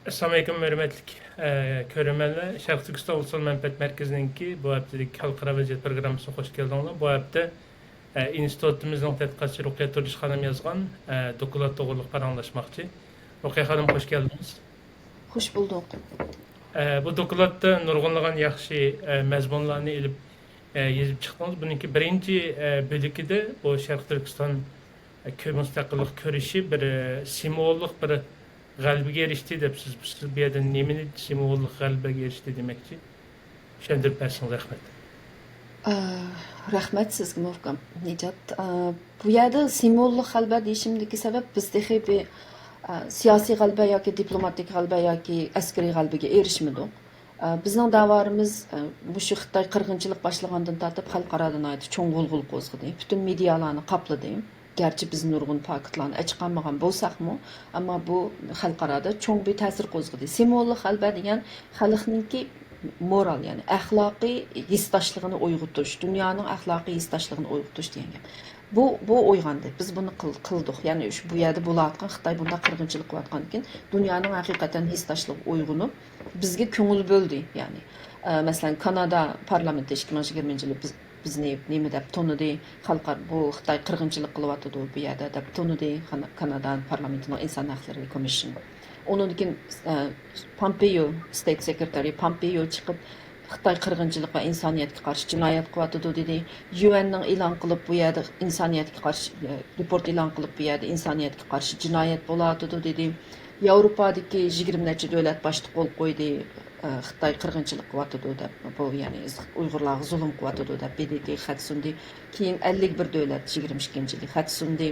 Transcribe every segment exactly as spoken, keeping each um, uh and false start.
ئەسسالامۇئەلەيكۇم، ھۆرمەتلىك، ئە، كۆرۈرمەنلەر. شەرقىي تۈركىستان ئۇلۇسلار مەنپەئەت مەركىزىنىڭكى بۇ ھەپتىلىك خەلقئارا ۋەزىيەت پروگراممىسىغا خوش كەلدىڭلار. بۇ ھەپتە، ئە، ئىنستىتۇتىمىزنىڭ تەتقىقاتچى رۇقىيە تۇردۇش خانىم يازغان، ئە، دوكلات توغرىلىق پاراڭلاشماقچى. رۇقىيە خانىم، خوش كەلدىڭىز. خوش بولدۇق. ئە، بۇ دوكلاتتا نۇرغۇنلىغان ياخشى، ئە، مەزمۇنلارنى ئېلىپ، ئە، يېزىپ چىقتىڭىز. بۇنىڭكى بىرىنچى، ئە، بۆلىكىدە بۇ شەرقىي تۈركىستان، ئە، كۆ-، مۇستەقىللىق كۈرىشى بىر، ئە، سىمۋوللۇق بىر غەلىبىگە ئېرىشتى دەپ سىز، سىز بۇ يەردە نېمىنى سىمۋوللۇق غەلىبىگە ئېرىشتى دېمەكچى؟ چۈشەندۈرۈپ بەرسىڭىز رەھمەت. ئە، رەھمەت سىزگىمۇ، ئۇكام نىجات. ئە، بۇ يەردە سىمۋوللۇق غەلىبە دېيىشىمدىكى سەۋەب، بىز تېخى بىر، ئە، سىياسىي غەلىبە ياكى دىپلوماتىك غەلىبە ياكى ئەسكىرىي غەلىبىگە ئېرىشمىدۇق. ئە، بىزنىڭ دەۋرىمىز، ئە، مۇشۇ خىتاي قىرغىنچىلىق باشلىغاندىن تارتىپ خەلقئارادا ناھايىتى چوڭ غۇلغۇلا قوزغىدى. پۈتۈن مېدىيالارنى قاپلىدى. گەرچە بىز نۇرغۇن پاكىتلارنى ئاچىقالمىغان بولساقمۇ، ئەمما بۇ خەلقئارادا چوڭ بىر تەسىر قوزغىدى. سىمۋوللۇق غەلىبە دېگەن خەلقنىڭكى مورال، يەنى ئەخلاقىي ھېسداشلىقىنى ئويغىتىش، دۇنيانىڭ ئەخلاقىي ھېسداشلىقىنى ئويغىتىش دېگەن گەپ. بۇ، بۇ ئويغاندى. بىز بۇنى قىل-، قىلدۇق. يەنى شۇ بۇ يەردە بولۇۋاتقان، خىتاي بۇنداق قىرغىنچىلىق قىلىۋاتقاندىكىن، دۇنيانىڭ ھەقىقەتەن ھېسداشلىقى ئويغىنىپ، بىزگە كۆڭۈل بۆلدى. يەنى، ئە، مەسىلەن، كانادا پارلامېنتى ئىككى مىڭ يىگىرمىنچى يىلى بىز، بىزنى نېمە دەپ تونۇدى، خەلقئار-، بۇ خىتاي قىرغىنچىلىق قىلىۋاتىدۇ بۇ يەردە دەپ تونۇدى، كانا-، كانادا پارلامېنتىنىڭ ئىنسان ھەقلىرى كومىسسىيىسى. ئۇنىڭدىن كېيىن، ئە، پامپېيو، ستېيت سېكرېتارى پامپېيو چىقىپ، خىتاي قىرغىنچىلىق ۋە ئىنسانىيەتكە قارشى جىنايەت قىلىۋاتىدۇ دېدى. يۇئەننىڭ ئېلان قىلىپ، بۇ يەردە ئىنسانىيەتكە قارشى، ئە، رېپورت ئېلان قىلىپ، بۇ يەردە ئىنسانىيەتكە قارشى جىنايەت بولۇۋاتىدۇ دېدى. ياۋروپادىكى يىگىرمە نەچچە دۆلەت باشتا قول قويدى، ئە، خىتاي قىرغىنچىلىق قىلىۋاتىدۇ دەپ، بۇ، يەنى ئۇيغۇرلارغا زۇلۇم قىلىۋاتىدۇ دەپ، بى دې تى خەت سۇندى. كېيىن ئەللىك بىر دۆلەت يىگىرمە ئىككىنچى يىلى خەت سۇندى.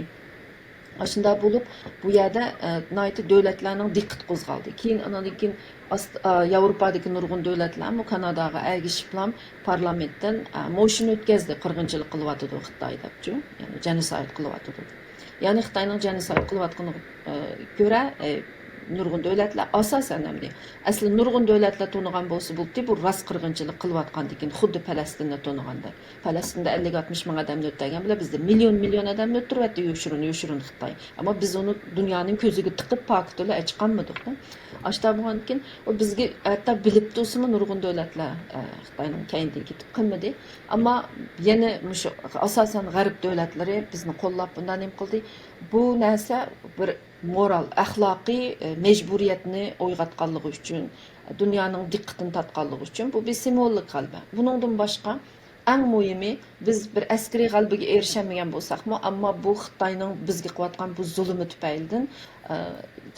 ئاشۇنداق بولۇپ، بۇ يەردە، ئە، ناھايىتى دۆلەتلەرنىڭ دىققىتى قوزغالدى. كېيىن، ئانىڭدىن كېيىن ئاست-، ئە، ياۋروپادىكى نۇرغۇن دۆلەتلەرمۇ كاناداغا ئەگىشىپلا پارلامېنتتىن، ئە، موشىن ئۆتكەزدى، قىرغىنچىلىق قىلىۋاتىدۇ خىتاي دەپچۇ، يەنى جېنوسايد قىلىۋاتىدۇ. يەنى خىتاينىڭ جېنوسايد قىلىۋاتقىنىغا، ئە، كۆرە، ئە، نۇرغۇن دۆلەتلەر ئاساسەن ئەمدى، ئەسلى نۇرغۇن دۆلەتلەر تونۇغان بولسا بولدى، بۇ راست قىرغىنچىلىق قىلىۋاتقاندىكىن، خۇددى پەلەستىننى تونۇغاندەك. پەلەستىندە ئەللىك ئاتمىش مىڭ ئادەمنى ئۆلتۈرگەن بىلەن بىزدە مىليون، مىليون ئادەمنى ئۆلتۈرۈۋەتتى يوشۇرۇن، يوشۇرۇن خىتاي. ئەمما بىز ئۇنى دۇنيانىڭ كۆزىگە تىقىپ پاكىت بىلەن ئاچىقالمىدۇق. ئاشتا بولغاندىكىن، ئۇ بىزگە ھەتتا بىلىپ تۇرسىمۇ نۇرغۇن دۆلەتلەر، ئە، خىتاينىڭ كەينىدىن كېتىپ قىلمىدى. ئەمما يەنە مۇشۇ ئاساسەن غەرب دۆلەتلىرى بىزنى قوللاپ بۇنداق نېمە قىلدى؟ بۇ نەرسە بىر مورال، ئەخلاقىي، ئە، مەجبۇرىيەتنى ئويغاتقانلىقى ئۈچۈن، دۇنيانىڭ دىققىتىنى تارتقانلىقى ئۈچۈن بۇ بىر سىمۋوللۇق غەلىبە. بۇنىڭدىن باشقا، ئەڭ مۇھىمى، بىز بىر ئەسكىرىي غەلىبىگە ئېرىشەلمىگەن بولساقمۇ، ئەمما بۇ خىتاينىڭ بىزگە قىلىۋاتقان بۇ زۇلۇمى تۈپەيلىدىن، ئە،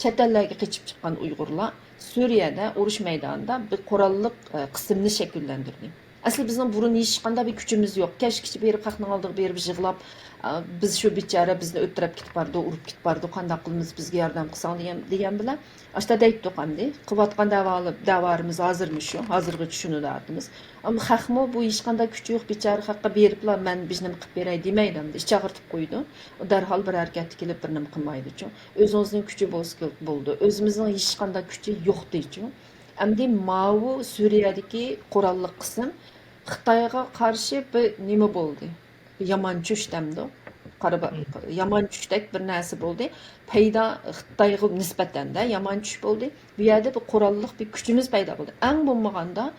چەت ئەللەرگە قېچىپ چىققان ئۇيغۇرلار سۈرىيەدە ئۇرۇش مەيدانىدا بىر قوراللىق، ئە، قىسىمنى شەكىللەندۈردى. ئەسلى بىزنىڭ بۇرۇن ھېچقانداق بىر كۈچىمىز يوق. كەچكىچە بېرىپ، خەقنىڭ ئالدىغا بېرىپ يىغلاپ، ئە، بىز شۇ بىچارە بىزنى ئۆلتۈرۈپ كېتىپ بارىدۇ، ئۇرۇپ كېتىپ بارىدۇ، قانداق قىلىمىز، بىزگە ياردەم قىلساڭ دېگەن، دېگەن بىلەن، ئاشتا دەيتتۇق ئەمدى. قىلىۋاتقان دەۋالىرى، دەۋارىمىز ھازىرمۇ شۇ، ھازىرغىچە شۇنى دەۋاتىمىز. ئەمما خەقمۇ بۇ ھېچقانداق كۈچى يوق بىچارە خەققە بېرىپلا مەن بىر نېمە قىلىپ بېرەي دېمەيدۇ ئەمدى. ئىچ ئاغرىتىپ قويىدۇ. ئۇ دەرھال بىر ھەرىكەتكە كېلىپ بىر نېمە قىلمايدۇچۇ. ئۆزىڭىزنىڭ كۈچى بولسا بولىدۇ. ئۆزىمىزنىڭ ھېچقانداق كۈچى يوقتىچۇ. ئەمدى ماۋۇ سۈرىيەدىكى قوراللىق قىسىم خىتايغا قارشى بىر نېمە بولدى. يامان چۈش دەمدۇ. قارا-، يامان چۈشتەك بىر نەرسە بولدى. پەيدا خىتايغا نىسبەتەندە يامان چۈش بولدى. بۇ يەردە بىر قوراللىق بىر كۈچىمىز پەيدا بولدى. ئەڭ بولمىغاندا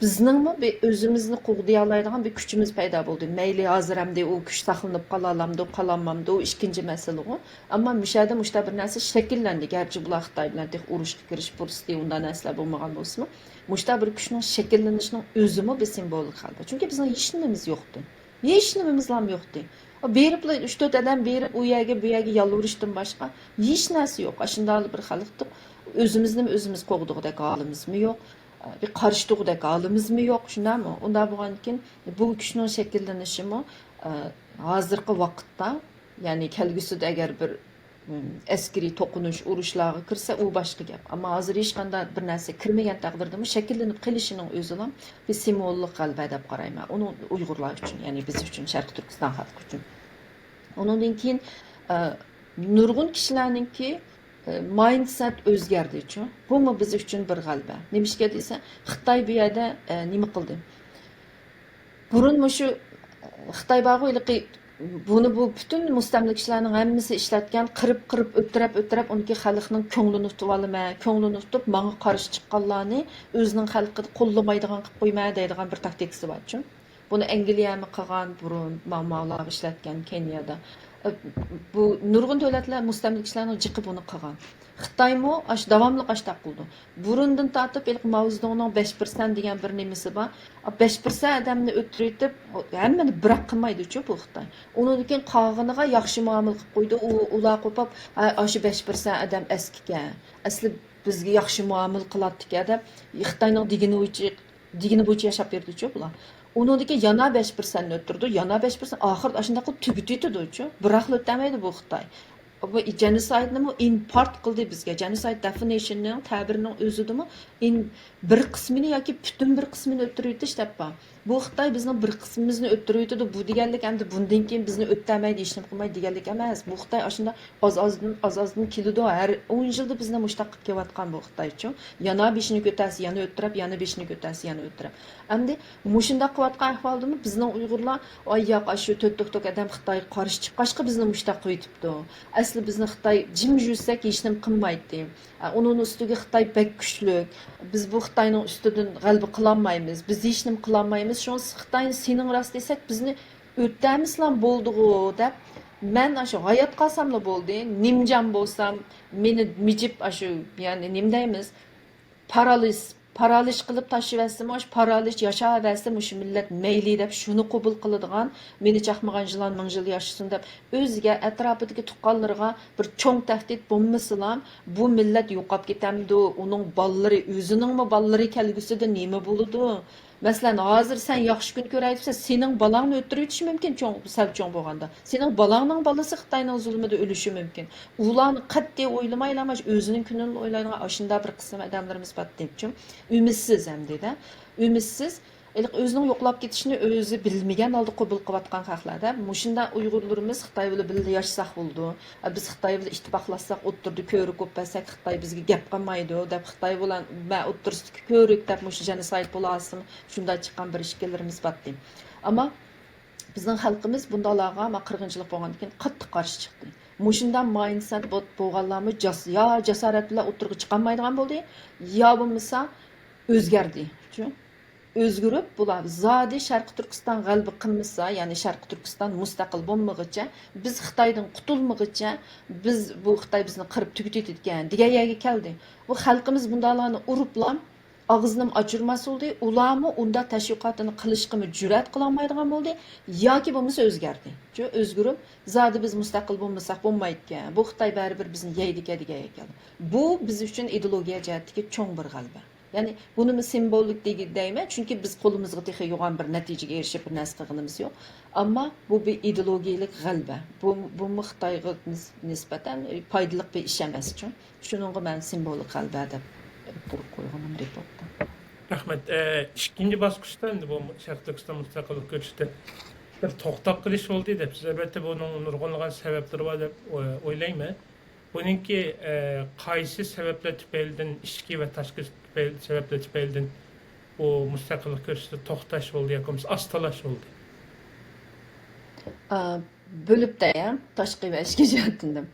بىزنىڭمۇ بىر ئۆزىمىزنى قوغدىيالايدىغان بىر كۈچىمىز پەيدا بولدى. مەيلى ھازىر ئەمدى ئۇ كۈچ ساقلىنىپ قالالامدۇ، قالالمامدۇ، ئۇ ئىككىنچى مەسىلىغۇ. ئەمما مۇشۇ يەردە مۇشۇنداق بىر نەرسە شەكىللەندى. گەرچە بۇلار خىتاي بىلەن تېخى ئۇرۇشقا كىرىش پۇرسىتى، ئۇنداق نەرسىلەر بولمىغان بولسىمۇ، مۇشۇنداق بىر كۈچنىڭ شەكىللىنىشىنىڭ ئۆزىمۇ بىر سىمۋولىك غەلىبە. چۈنكى بىزنىڭ ھېچنېمىمىز يوقتى. ھېچنېمىمىزلام يوقتى. بېرىپلا ئۈچ تۆت ئادەم بېرىپ ئۇ يەرگە، بۇ يەرگە يالۋۇرۇشتىن باشقا ھېچ نەرسە يوق. ئاشۇنداقلا بىر خەلقتۇق. ئۆزىمىزنىمۇ ئۆزىمىز قوغدىغۇدەك ھالىمىزمۇ يوق. بىر قارشى تۇرغۇدەك ھالىمىزمۇ يوق. شۇنداقمۇ؟ ئۇنداق بولغاندىكىن بۇ كۈچنىڭ شەكىللىنىشىمۇ، ئە، ھازىرقى ۋاقىتتا، يەنى كەلگۈسىدە ئەگەر بىر ئەسكىرىي توقۇنۇش، ئۇرۇشلارغا كىرسە، ئۇ باشقا گەپ. ئەمما ھازىر ھېچقانداق بىر نەرسە كىرمىگەن تەقدىردىمۇ شەكىللىنىپ قېلىشىنىڭ ئۆزىلا بىر سىمۋوللۇق غەلىبە دەپ قارايمەن. ئۇنى ئۇيغۇرلار ئۈچۈن، يەنى بىز ئۈچۈن، شەرقىي تۈركىستان خەلقى ئۈچۈن. ئۇنىڭدىن كېيىن، ئە، نۇرغۇن كىشىلەرنىڭكى، ئە، مايندسېت ئۆزگەردىچۇ. بۇمۇ بىز ئۈچۈن بىر غەلىبە. نېمىشقا دېسە، خىتاي بۇ يەردە، ئە، نېمە قىلدى؟ بۇرۇن مۇشۇ خىتاي بارغۇ، ھېلىقى بۇنى بۇ پۈتۈن مۇستەملىكىچىلەرنىڭ ھەممىسى ئىشلەتكەن، قىرىپ، قىرىپ، ئۆلتۈرۈپ، ئۆلتۈرۈپ، ئۇنىڭكى خەلقنىڭ كۆڭلىنى ئۇتۇۋالىمەن، كۆڭلىنى ئۇتۇپ، ماڭا قارشى چىققانلارنى ئۆزىنىڭ خەلقىدە قوللىمايدىغان قىلىپ قويىمەن دەيدىغان بىر تاكتىكىسى بارچۇ. بۇنى ئەنگلىيەمۇ قىلغان بۇرۇن، ما-، ماۋۇلارغا ئىشلەتكەن كېنىيەدە. بۇ نۇرغۇن دۆلەتلەر، مۇستەملىكىچىلەرنىڭ جىقى بۇنى قىلغان. خىتايمۇ ئاش-، داۋاملىق ئاشتاق قىلىدۇ. بۇرۇندىن تارتىپ ھېلىقى ماۋزېدۇڭنىڭ بەش پىرسەنت دېگەن بىر نېمىسى بار. بەش پىرسەنت ئادەمنى ئۆلتۈرۈۋېتىپ، ھەممىنى بىراق قىلمايدۇچۇ بۇ خىتاي. ئۇنىڭدىن كېيىن قالغىنىغا ياخشى مۇئامىلە قىلىپ قويىدۇ. ئۇ، ئۇلار قوپاپ، ھە، ئاشۇ بەش پىرسەنت ئادەم ئەسكىكەن. ئەسلى بىزگە ياخشى مۇئامىلە قىلاتتىكەن دەپ، خىتاينىڭ دېگىنى بويىچە، دېگىنى بويىچە ياشاپ بېرىدۇچۇ بۇلار. ئۇنىڭدىن كېيىن يەنە بەش پىرسەنتنى ئۆلتۈرىدۇ، يەنە بەش پىرسەنت، ئاخىرىدا ئاشۇنداق قىلىپ تۈگىتىۋېتىدۇچۇ. بىراقلا ئۆتەلمەيدۇ بۇ خىتاي. بۇ جېنوسايدنىمۇ ئىمپورت قىلدى بىزگە. جېنوسايد دېفىنىشننىڭ، تەبىرنىڭ ئۆزىدىمۇ ئىن-، بىر قىسمىنى ياكى پۈتۈن بىر قىسمىنى ئۆلتۈرۈۋېتىش دەپ بار. بۇ خىتاي بىزنىڭ بىر قىسمىمىزنى ئۆلتۈرۈۋېتىدۇ. بۇ دېگەنلىك ئەمدى بۇندىن كېيىن بىزنى ئۆتەلمەيدۇ، ھېچنېمە قىلمايدۇ دېگەنلىك ئەمەس. بۇ خىتاي ئاشۇنداق ئاز-ئازدىن، ئاز-ئازدىن كېلىدۇ. ھەر ئون يىلدا بىزنى مۇشۇنداق قىلىپ كېلىۋاتقان بۇ خىتايچۇ. يەنە بېشىنى كۆتەرسە، يەنە ئۆلتۈرۈپ، يەنە بېشىنى كۆتەرسە، يەنە ئۆلتۈرۈپ. ئەمدى مۇشۇنداق قىلىۋاتقان ئەھۋالدىمۇ بىزنىڭ ئۇيغۇرلار، ئاي ياق، ئاشۇ تۆت توك توك ئادەم خىتايغا قارشى چىققاچقا بىزنى مۇشۇنداق قىلىۋېتىپتۇ. ئەسلى بىزنى خىتاي جىم يۈرسەك ھېچنېمە قىلمايتتى. ئۇنىڭ ئۈستىگە خىتاي بەك كۈچلۈك. بىز بۇ خىتاينىڭ ئۈستىدىن غەلىبە قىلالمايمىز. بىز ھېچنېمە قىلالمايمىز. شۇڭا خىتاينى سېنىڭ راست دېسەك، بىزنى ئۆتەمىسىلام بولدىغۇ دەپ، مەن ئاشۇ ھايات قالساملا بولدى. نىمجان بولسام، مېنى مىجىپ ئاشۇ، يەنى نېمە دەيمىز؟ پارالىز، پارالىش قىلىپ تاشلىۋەتسىمۇ، ئاشۇ پارالىش ياشاۋەرسە، مۇشۇ مىللەت مەيلى دەپ شۇنى قوبۇل قىلىدىغان، مېنى چاقمىغان يىلان مىڭ يىل ياشىسۇن دەپ ئۆزىگە، ئەتراپىدىكى تۇغقانلىرىغا بىر چوڭ تەھدىت بولمىسىلا، بۇ مىللەت يوقاپ كېتەمدۇ؟ ئۇنىڭ بالىلىرى، ئۆزىنىڭمۇ بالىلىرى كەلگۈسىدە نېمە بولىدۇ؟ مەسىلەن، ھازىر سەن ياخشى كۈن كۆرەي دېسە، سېنىڭ بالاڭنى ئۆلتۈرۈۋېتىشى مۇمكىن، چوڭ، سەل چوڭ بولغاندا. سېنىڭ بالاڭنىڭ بالىسى خىتاينىڭ زۇلمىدا ئۆلۈشى مۇمكىن. ئۇلارنى قەتئىي ئويلىمايلا، مانا ئۆزىنىڭ كۈنىنى ئويلايدىغان ئاشۇنداق بىر قىسىم ئادەملىرىمىز بار دېمەكچى. ئۈمىدسىز ئەمدىدە. ئۈمىدسىز. ھېلىقى ئۆزىنىڭ يوقلاپ كېتىشىنى ئۆزى بىلمىگەن ھالدا قوبۇل قىلىۋاتقان خەقلەردە. مۇشۇنداق ئۇيغۇرلىرىمىز خىتاي بىلەن بىللە ياشىساق بولىدۇ. ئە، بىز خىتاي بىلەن ئىتتىپاقلاشساق، ئوتتۇرىدا كۆۋرۈك بولۇپ بەرسەك، خىتاي بىزگە گەپ قىلمايدۇ دەپ، خىتاي بىلەن مەن ئوتتۇرىسىدىكى كۆۋرۈك دەپ، مۇشۇ جېنوسايد بولۇۋالسىمۇ، شۇنداق چىققان بىر ئىككىلىرىمىز بارتتى. ئەمما بىزنىڭ خەلقىمىز بۇنداقلارغا، ما، قىرغىنچىلىق بولغاندىن كېيىن قاتتىق قارشى چىقتى. مۇشۇنداق مايندسېت بولغانلارمۇ جاس-، يا جاسارەت بىلەن ئوتتۇرىغا چىقالمايدىغان بولدى، يا بولمىسا ئۆزگەردى. شۇ ئۆزگىرىپ، بۇلار زادى شەرقىي تۈركىستان غەلىبە قىلمىسا، يەنى شەرقىي تۈركىستان مۇستەقىل بولمىغىچە، بىز خىتايدىن قۇتۇلمىغىچە، بىز بۇ خىتاي بىزنى قىرىپ تۈگىتىدىكەن دېگەن يەرگە كەلدى. بۇ خەلقىمىز بۇنداقلارنى ئۇرۇپلام، ئاغزىنىمۇ ئاچۇرماس بولدى، ئۇلارمۇ ئۇنداق تەشۋىقاتنى قىلىشقىمۇ جۈرئەت قىلالمايدىغان بولدى، ياكى بولمىسا ئۆزگەردى. شۇ ئۆزگىرىپ، زادى بىز مۇستەقىل بولمىساق بولمايدىكەن، بۇ خىتاي بەرىبىر بىزنى يەيدىكەن دېگەن گەپ كەلدى. بۇ بىز ئۈچۈن ئىدېئولوگىيە جەھەتتىكى چوڭ بىر غەلىبە. يەنى بۇنىمۇ سىمۋولىك دېگى-، دەيمەن، چۈنكى بىز قولىمىزغا تېخى يوغان بىر نەتىجىگە ئېرىشىپ بىر نەرسە قىلغىنىمىز يوق. ئەمما بۇ بىر ئىدېئولوگىيەلىك غەلىبە. بۇ، بۇمۇ خىتايغا نىس-، نىسبەتەن پايدىلىق بىر ئىش ئەمەسچۇ. شۇنىڭغا مەن سىمۋولىك غەلىبە دەپ ئوتتۇرىغا قويغىنىم رېپورتتا. رەھمەت. ئە، ئىككىنچى باسقۇچتا ئەمدى بۇ شەرقىي تۈركىستان مۇستەقىللىق كۈرىشىدە بىر توختاپ قېلىش بولدى دەپسىز. ئەلۋەتتە، بۇنىڭ نۇرغۇنلىغان سەۋەبلىرى بار دەپ ئو-، ئويلايمەن. بۇنىڭكى، ئە، قايسى سەۋەبلەر تۈپەيلىدىن، ئىچكى ۋە تاشقى تۈپەيلى، سەۋەبلەر تۈپەيلىدىن بۇ مۇستەقىللىق كۈرىشىدە توختاش بولدى ياكى بولمىسا ئاستىلاش بولدى؟ ئا، بۆلۈپ دەيە، تاشقى ۋە ئىچكى جەھەتتىن دەپ.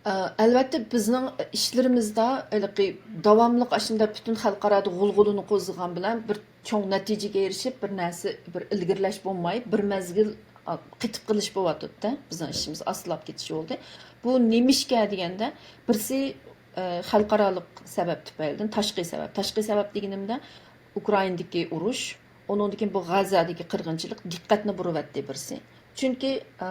ئە، ئەلۋەتتە، بىزنىڭ ئىشلىرىمىزدا ھېلىقى داۋاملىق ئاشۇنداق پۈتۈن خەلقئارادا غۇلغۇلىنى قوزغىغان بىلەن بىر چوڭ نەتىجىگە ئېرىشىپ، بىر نەرسە، بىر ئىلگىرىلەش بولماي، بىر مەزگىل، ئا، قېتىپ قېلىش بولۇۋاتىدۇ-دە، بىزنىڭ ئىشىمىز ئاستىلاپ كېتىش بولدى. بۇ نېمىشقا دېگەندە، بىرسى، ئە، خەلقئارالىق سەۋەب تۈپەيلىدىن، تاشقى سەۋەب. تاشقى سەۋەب دېگىنىمدە، ئۇكرائىنادىكى ئۇرۇش، ئۇنىڭدىن كېيىن بۇ غەززەدىكى قىرغىنچىلىق دىققەتنى بۇرۇۋەتتى بىرسى. چۈنكى، ئە،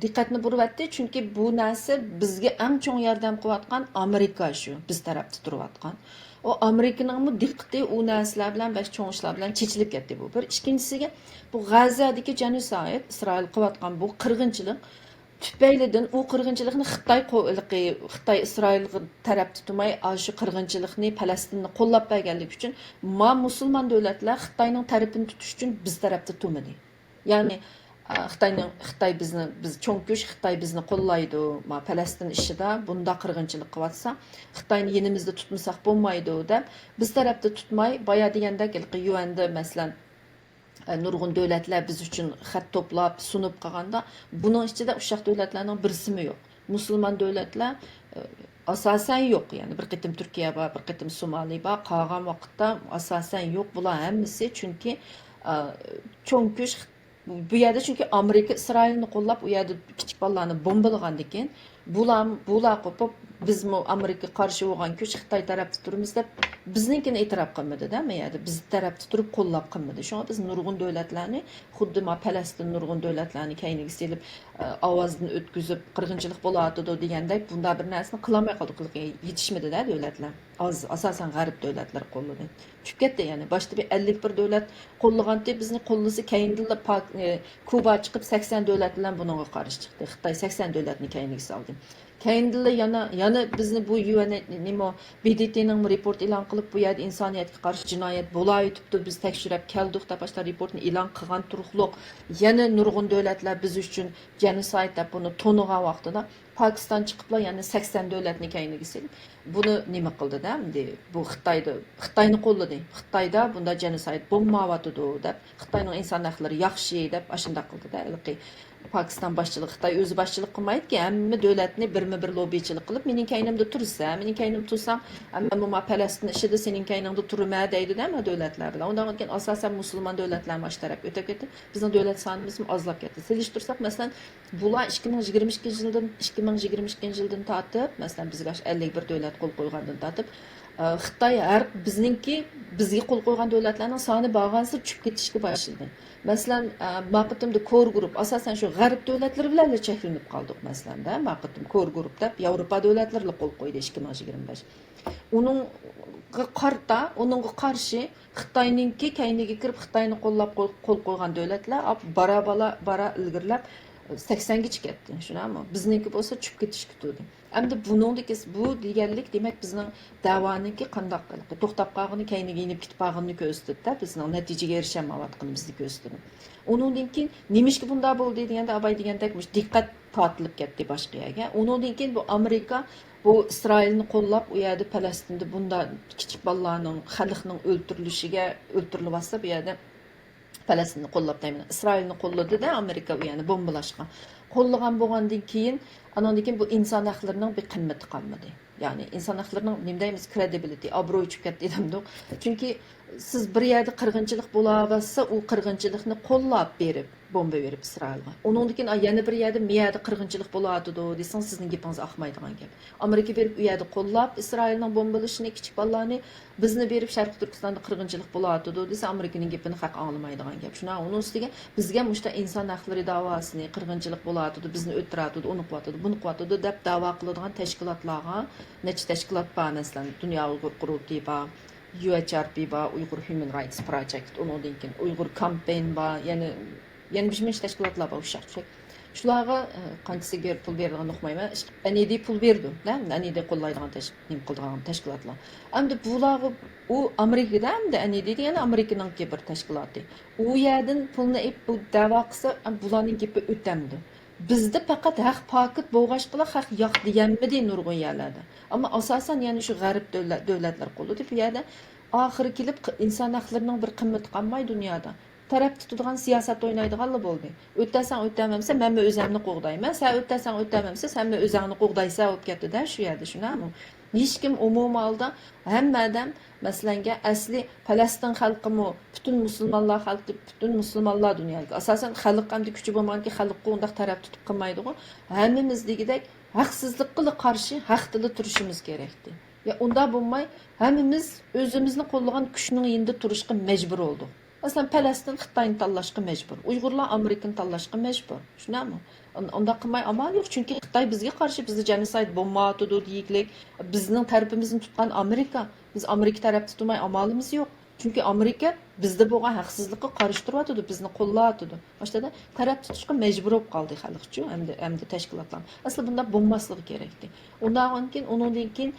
دىققەتنى بۇرۇۋەتتى، چۈنكى بۇ نەرسە بىزگە ئەڭ چوڭ ياردەم قىلىۋاتقان ئامېرىكا شۇ، بىز تەرەپتە تۇرۇۋاتقان. ئۇ ئامېرىكىنىڭمۇ دىققىتى ئۇ نەرسىلەر بىلەن بەك چوڭ ئىشلار بىلەن چېچىلىپ كەتتى بۇ بىر. ئىككىنچىسىگە، بۇ غەززەدىكى جېنوسايد، ئىسرائىل قىلىۋاتقان بۇ قىرغىنچىلىق تۈپەيلىدىن ئۇ قىرغىنچىلىقنى خىتاي قو-، خىتاي ئىسرائىلغا تەرەپتە تۇرماي، ئاشۇ قىرغىنچىلىقنى پەلەستىننى قوللاپ بەرگەنلىكى ئۈچۈن ما مۇسۇلمان دۆلەتلەر خىتاينىڭ تەرىپىنى تۇتۇش ئۈچۈن بىز تەرەپتە تۇرمىدى. يەنى، ئا، خىتاينىڭ، خىتاي بىزنى، بىز چوڭ كۈچ، خىتاي بىزنى قوللايدۇ، ما، پەلەستىن ئىشىدا بۇنداق قىرغىنچىلىق قىلىۋاتسا، خىتاينى يېنىمىزدا تۇتمىساق بولمايدۇ، دەپ، بىز تەرەپتە تۇتماي، بايا دېگەندەك، ھېلىقى يۇئەندە، مەسىلەن، ئە، نۇرغۇن دۆلەتلەر بىز ئۈچۈن خەت توپلاپ، سۇنۇپ قالغاندا، بۇنىڭ ئىچىدە ئۇششاق دۆلەتلەرنىڭ بىرسىمۇ يوق. مۇسۇلمان دۆلەتلەر، ئە، ئاساسەن يوق. يەنى بىر قېتىم تۈركىيە بار، بىر قېتىم سومالى بار، قالغان ۋاقىتتا ئاساسەن يوق. بۇلار ھەممىسى چۈنكى، ئە، چوڭ كۈچ بۇ يەردە، چۈنكى ئامېرىكا ئىسرائىلنى قوللاپ، ئۇ يەردە كىچىك بالىلارنى بومبىلىغاندىكىن، بۇلار، بۇلار قوپۇپ، بىزمۇ ئامېرىكىغا قارشى بولغان كۈچ خىتاي تەرەپتە تۇرىمىز دەپ، بىزنىڭكىنى ئېتىراپ قىلمىدى-دە، ما يەردە بىز تەرەپتە تۇرۇپ قوللاپ قىلمىدى. شۇڭا بىز نۇرغۇن دۆلەتلەرنى، خۇددى ما پەلەستىن نۇرغۇن دۆلەتلەرنى كەينىگە سېلىپ، ئاۋازدىن ئۆتكۈزۈپ، قىرغىنچىلىق بولۇۋاتىدۇ دېگەندەك، بۇنداق بىر نەرسىنى قىلالماي قالدۇق، يېتىشمىدى-دە دۆلەتلەر. ئاز، ئاساسەن غەرب دۆلەتلىرى قوللىدى. چۈشۈپ كەتتى، يەنى باشتا بىر ئەللىك بىر دۆلەت قوللىغانتى بىزنى، قوللىسا، كەينىدىنلا پاك-، ئى، كۇبا چىقىپ سەكسەن دۆلەت بىلەن بۇنىڭغا قارشى چىقتى. خىتاي سەكسەن دۆلەتنى كەينىگە سالدى. كەينىدىنلا يەنە، يەنە بىزنى بۇ يۇ ئېن، نېمە، بى دى تىنىڭ رېپورت ئېلان قىلىپ، بۇ يەردە ئىنسانىيەتكە قارشى جىنايەت بولاۋېتىپتۇ، بىز تەكشۈرۈپ كەلدۇق دەپ ئاشۇنداق رېپورتنى ئېلان قىلغان تۇرۇقلۇق. يەنە نۇرغۇن دۆلەتلەر بىز ئۈچۈن جېنوسايد دەپ بۇنى تونۇغان ۋاقتىدا، پاكىستان چىقىپلا يەنە سەكسەن دۆلەتنى كەينىگە سېلىپ، بۇنى نېمە قىلدى-دە، ئەمدى بۇ خىتايدا، خىتاينى قوللىدى. خىتايدا بۇنداق جېنوسايد بولمايۋاتىدۇ دەپ، خىتاينىڭ ئىنسان ھەقلىرى ياخشى دەپ ئاشۇنداق قىلدى-دە. ھېلىقى پاكىستان باشچىلىقى، خىتاي ئۆزى باشچىلىق قىلمايدىكەن، ھەممە دۆلەتنى بىرمۇ بىر لوببىچىلىق قىلىپ، مېنىڭ كەينىمدە تۇرسا، مېنىڭ كەينىمدە تۇرساڭ، مەنمۇ ما پەلەستىن ئىشىدا سېنىڭ كەينىڭدە تۇرىمەن دەيدۇ-دە، ھەممە دۆلەتلەر بىلەن. ئۇنداق بولغاندىكىن ئاساسەن مۇسۇلمان دۆلەتلەرمۇ ئاشۇ تەرەپكە ئۆتۈپ كەتتى. بىزنىڭ دۆلەت سانىمىزمۇ ئازلاپ كەتتى. سېلىشتۇرساق، مەسىلەن، بۇلار ئىككى مىڭ يىگىرمە ئىككىنچى يىلدىن، ئىككى مىڭ يىگىرمە ئىككىنچى يىلدىن تارتىپ، مەسىلەن، بىزگە ئاشۇ ئەللىك بىر دۆلەت قول قويغاندىن تارتىپ، ئە، خىتاي ھەر بىزنىڭكى، بىزگە قول قويغان دۆلەتلەرنىڭ سانى بارغانسېرى چۈشۈپ كېتىشكە باشلىدى. مەسىلەن، ئە، ما قېتىمدا كور گۇرۇپ، ئاساسەن شۇ غەرب دۆلەتلىرى بىلەنلا چەكلىنىپ قالدۇق، مەسىلەن-دە، ما قېتىم كور گۇرۇپ دەپ ياۋروپا دۆلەتلىرىلا قول قويدى ئىككى مىڭ يىگىرمە بەش. ئۇنىڭغا قارىتا، ئۇنىڭغا قارشى خىتاينىڭكى كەينىگە كىرىپ، خىتاينى قوللاپ قول، قول قويغان دۆلەتلەر ئاپ بارا بالا، بارا ئىلگىرىلەپ، سەكسەنگىچە كەتتى، شۇنداقمۇ؟ بىزنىڭكى بولسا چۈشۈپ كېتىشكە تۇردى. ئەمدى بۇنىڭدىكى، بۇ دېگەنلىك، دېمەك، بىزنىڭ دەۋانىڭكى قانداق توختاپ قالغىنى، كەينىگە يېنىپ كېتىپ قالغىنىنى كۆرسىتىدۇ-دە، بىزنىڭ نەتىجىگە ئېرىشەلمەيۋاتقىنىمىزنى كۆرسىتىدۇ. ئۇنىڭدىن كېيىن نېمىشقا بۇنداق بولدى دېگەندە، ئاباي دېگەندەك، مۇشۇ دىققەت تارتىلىپ كەتتى باشقا يەرگە. ئۇنىڭدىن كېيىن بۇ ئامېرىكا بۇ ئىسرائىلنى قوللاپ، ئۇ يەردە پەلەستىندە بۇنداق كىچىك بالىلارنىڭ، خەلقنىڭ ئۆلتۈرۈلۈشىگە، ئۆلتۈرۈلۈۋاتسا، بۇ يەردە پەلەستىننى قوللاپ دەيمەن، ئىسرائىلنى قوللىدى-دە، ئامېرىكا ئۇ يەرنى بومبىلاشقا. قوللىغان بولغاندىن كېيىن، ئانىڭدىن كېيىن بۇ ئىنسان ھەقلىرىنىڭ بىر قىممىتى قالمىدى. يەنى ئىنسان ھەقلىرىنىڭ نېمە دەيمىز، كرېدىبىلىتى، ئابروي چۈشۈپ كەتتى دېمىدۇق. چۈنكى سىز بىر يەردە قىرغىنچىلىق بولاۋاتسا، ئۇ قىرغىنچىلىقنى قوللاپ بېرىپ، بومبا بېرىپ ئىسرائىلغا. ئۇنىڭدىن كېيىن، ئا، يەنە بىر يەردە، مە يەردە قىرغىنچىلىق بولۇۋاتىدۇ دېسىڭىز، سىزنىڭ گېپىڭىز ئاقمايدىغان گەپ. ئامېرىكا بېرىپ ئۇ يەردە قوللاپ ئىسرائىلنىڭ بومبىلىشىنى، كىچىك بالىلارنى، بىزنى بېرىپ شەرقىي تۈركىستاندا قىرغىنچىلىق بولۇۋاتىدۇ دېسە، ئامېرىكىنىڭ گېپىنى خەق ئاڭلىمايدىغان گەپ. شۇنىڭ ئۇنىڭ ئۈستىگە بىزگە مۇشۇنداق ئىنسان ھەقلىرى داۋاسىنى، قىرغىنچىلىق بولۇۋاتىدۇ، بىزنى ئۆلتۈرۈۋاتىدۇ، ئۇنى قىلىۋاتىدۇ، بۇنى قىلىۋاتىدۇ دەپ داۋا قىلىدىغان تەشكىلاتلارغا، نەچچە تەشكىلات بار، مەسىلەن، دۇنيا ئۇيغۇر قۇرۇلتىيى بار، يۇ ئېيچ ئار پى بار، ئۇيغۇر ھيۇمەن رايتس پروجېكت، ئۇنىڭدىن كېيىن ئۇيغۇر كامپېين بار، يەنە، يەنە بىر مۇنچە تەشكىلاتلار بار ئۇششاق چۈشەك. شۇلارغا، ئە، قانچىسىگە پۇل بېرىدىغاننى ئۇقمايمەن. ئەن ئى دى پۇل بېرىدۇ، دە، ئەن ئى دى قوللايدىغان تەش-، نېمە قىلىدىغان تەشكىلاتلار. ئەمدى بۇلارغا، ئۇ ئامېرىكىدا، ئەمدى ئەن ئى دى دېگەن ئامېرىكىنىڭكى بىر تەشكىلاتى. ئۇ يەردىن پۇلنى ئېلىپ، بۇ دەۋا قىلسا، ئەم، بۇلارنىڭ گېپى ئۆتەمدۇ؟ بىزدە پەقەت ھەق پاكىت بولغاچقىلا، خەق ياق دېيەلمىدى نۇرغۇن يەرلەردە. ئەمما ئاساسەن يەنە شۇ غەرب دۆلە-، دۆلەتلەر قولىدى. بۇ يەردە ئاخىرى كېلىپ، ق-، ئىنسان ھەقلىرىنىڭ بىر قىممىتى قالماي دۇنيادا. تەرەپ تۇتىدىغان سىياسەت ئوينايدىغانلا بولدى. ئۆتەسەڭ ئۆتەلمەمسەن، مەنمۇ ئۆزەمنى قوغدايمەن. سەن ئۆتەسەڭ ئۆتەلمەمسەن، سەنمۇ ئۆزەڭنى قوغدايسەن بولۇپ كەتتى-دە شۇ يەردە، شۇنداقمۇ؟ ھېچكىم ئومۇمىي ھالدا ھەممە ئادەم، مەسىلەنگە، ئەسلى پەلەستىن خەلقىمۇ، پۈتۈن مۇسۇلمانلار خەلقى، پۈتۈن مۇسۇلمانلار دۇنيادىكى، ئاساسەن، خەلق ئەمدى كۈچى بولمىغاندىكىن خەلققە ئۇنداق تەرەپ تۇتۇپ قىلمايدىغۇ. ھەممىمىز دېگۈدەك ھەقسىزلىققىلا قارشى ھەقتىلا تۇرۇشىمىز كېرەكتى. يا ئۇنداق بولماي، ھەممىمىز ئۆزىمىزنى قوللىغان كۈچنىڭ يېنىدا تۇرۇشقا مەجبۇر بولدۇق. مەسىلەن، پەلەستىن خىتاينى تاللاشقا مەجبۇر، ئۇيغۇرلار ئامېرىكىنى تاللاشقا مەجبۇر. شۇنداقمۇ؟ ئۇن-، ئۇنداق قىلماي ئامال يوق، چۈنكى خىتاي بىزگە قارشى، بىزدە جېنوسايد بولمايۋاتىدۇ دېگۈدەك، بىزنىڭ تەرىپىمىزنى تۇتقان ئامېرىكا، بىز ئامېرىكا تەرەپتە تۇرماي ئامالىمىز يوق. چۈنكى ئامېرىكا بىزدە بولغان ھەقسىزلىققا قارشى تۇرۇۋاتىدۇ، بىزنى قوللاۋاتىدۇ. ئاشۇنداقتا تەرەپ تۇتۇشقا مەجبۇر بولۇپ قالدى خەلقچۇ، ئەمدى، ئەمدى تەشكىلاتلار. ئەسلى بۇنداق بولماسلىقى كېرەكتى. ئۇنداق بولغاندىكىن، ئۇنىڭدىن كېيىن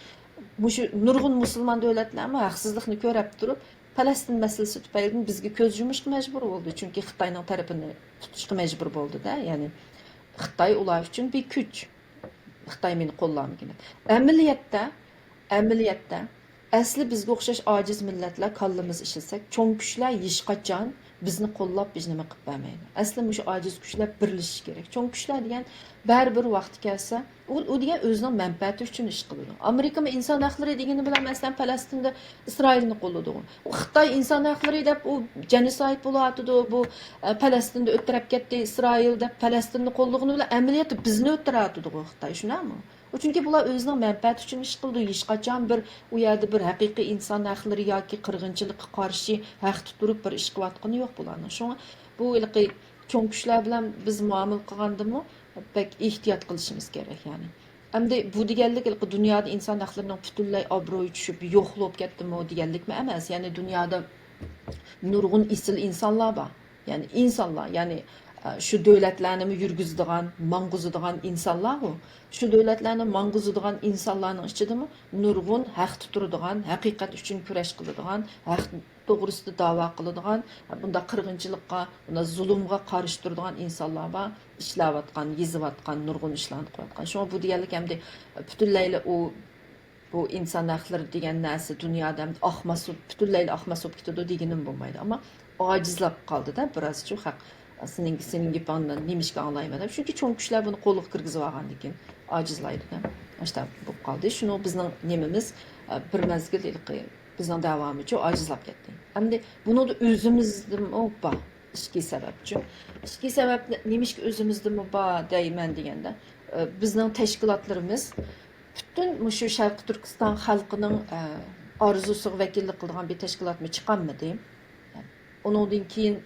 مۇشۇ نۇرغۇن مۇسۇلمان دۆلەتلەرمۇ ھەقسىزلىقنى كۆرۈپ تۇرۇپ، پەلەستىن مەسىلىسى تۈپەيلىدىن بىزگە كۆز يۇمۇشقا مەجبۇر بولدى. چۈنكى خىتاينىڭ تەرىپىنى تۇتۇشقا مەجبۇر بولدى-دە. يەنى خىتاي ئۇلار ئۈچۈن بىر كۈچ. خىتاي مېنى قوللامىكىن دەپ. ئەمەلىيەتتە، ئەمەلىيەتتە، ئەسلى بىزگە ئوخشاش ئاجىز مىللەتلەر كاللىمىز ئىشلىسەك، چوڭ كۈچلەر ھېچقاچان بىزنى قوللاپ ھېچنېمە قىلىپ بەرمەيدۇ. ئەسلى مۇشۇ ئاجىز كۈچلەر بىرلىشىشى كېرەك. چوڭ كۈچلەر دېگەن بەرىبىر ۋاقتى كەلسە، ئۇ، ئۇ دېگەن ئۆزىنىڭ مەنپەئەتى ئۈچۈن ئىش قىلىدۇ. ئامېرىكىمۇ ئىنسان ھەقلىرى دېگىنى بىلەن، مەسىلەن، پەلەستىندە ئىسرائىلنى قوللىدىغۇ. ئۇ خىتاي ئىنسان ھەقلىرى دەپ، ئۇ جېنوسايد بولۇۋاتىدۇ، بۇ، ئە، پەلەستىندە ئۆتتۈرۈپ كەتتى ئىسرائىل دەپ پەلەستىننى قوللىغىنى بىلەن ئەمەلىيەتتە بىزنى ئۆتتۈرۈۋاتىدىغۇ خىتاي، شۇنداقمۇ؟ ئۇ چۈنكى بۇلار ئۆزىنىڭ مەنپەئەتى ئۈچۈن ئىش قىلىدۇ. ھېچقاچان بىر ئۇ يەردە بىر ھەقىقىي ئىنسان ھەقلىرى ياكى قىرغىنچىلىققا قارشى ھەقتە تۇرۇپ بىر ئىش قىلىۋاتقىنى يوق بۇلارنىڭ. شۇڭا بۇ ھېلىقى چوڭ كۈچلەر بىلەن بىز مۇئامىلە قىلغاندىمۇ بەك ئېھتىيات قىلىشىمىز كېرەك، يەنى. ئەمدى بۇ دېگەنلىك ھېلىقى دۇنيادا ئىنسان ھەقلىرىنىڭ پۈتۈنلەي ئابرۇيى چۈشۈپ، يوق بولۇپ كەتتىمۇ دېگەنلىكمۇ ئەمەس. يەنى دۇنيادا نۇرغۇن ئېسىل ئىنسانلار بار. يەنى ئىنسانلار، يەنى، ئە، شۇ دۆلەتلەرنىمۇ يۈرگۈزىدىغان، ماڭغۇزىدىغان ئىنسانلارغۇ. شۇ دۆلەتلەرنى ماڭغۇزىدىغان ئىنسانلارنىڭ ئىچىدىمۇ نۇرغۇن ھەقتە تۇرىدىغان، ھەقىقەت ئۈچۈن كۈرەش قىلىدىغان، ھەق توغرىسىدا داۋا قىلىدىغان، بۇنداق قىرغىنچىلىققا، بۇنداق زۇلۇمغا قارشى تۇرىدىغان ئىنسانلار بار، ئىشلەۋاتقان، يېزىۋاتقان، نۇرغۇن ئىشلارنى قىلىۋاتقان. شۇڭا بۇ دېگەنلىك ئەمدى پۈتۈنلەيلا ئۇ، بۇ ئىنسان ھەقلىرى دېگەن نەرسە دۇنيادا ئەمدى ئاقماس، پۈتۈنلەيلا ئاقماس بولۇپ كېتىدۇ دېگىنىم بولمايدۇ. ئەمما ئاجىزلاپ قالدىدا بىرازچۇ خەق. سېنىڭ، سېنىڭ گېپىڭدىن نېمىشقا ئاڭلايمەن دەپ. چۈنكى چوڭ كۈچلەر بۇنى قولغا كىرگۈزۈۋالغاندىكىن ئاجىزلايدۇ دە. ئاشتا بولۇپ قالدى. شۇنىڭ بىزنىڭ نېمىمىز، ئە، بىر مەزگىل ھېلىقى بىزنىڭ دەۋامىچۇ ئاجىزلاپ كەتتى. ئەمدى بۇنىڭدا ئۆزىمىزدىمۇ بار ئىچكى سەۋەبچۇ. ئىچكى سەۋەب نېمىشقا ئۆزىمىزدىمۇ بار دەيمەن دېگەندە، ئە، بىزنىڭ تەشكىلاتلىرىمىز پۈتۈن مۇشۇ شەرقىي تۈركىستان خەلقىنىڭ، ئە، ئارزۇسىغا ۋەكىللىك قىلىدىغان بىر تەشكىلاتمۇ چىقالمىدى. ئۇنىڭدىن كېيىن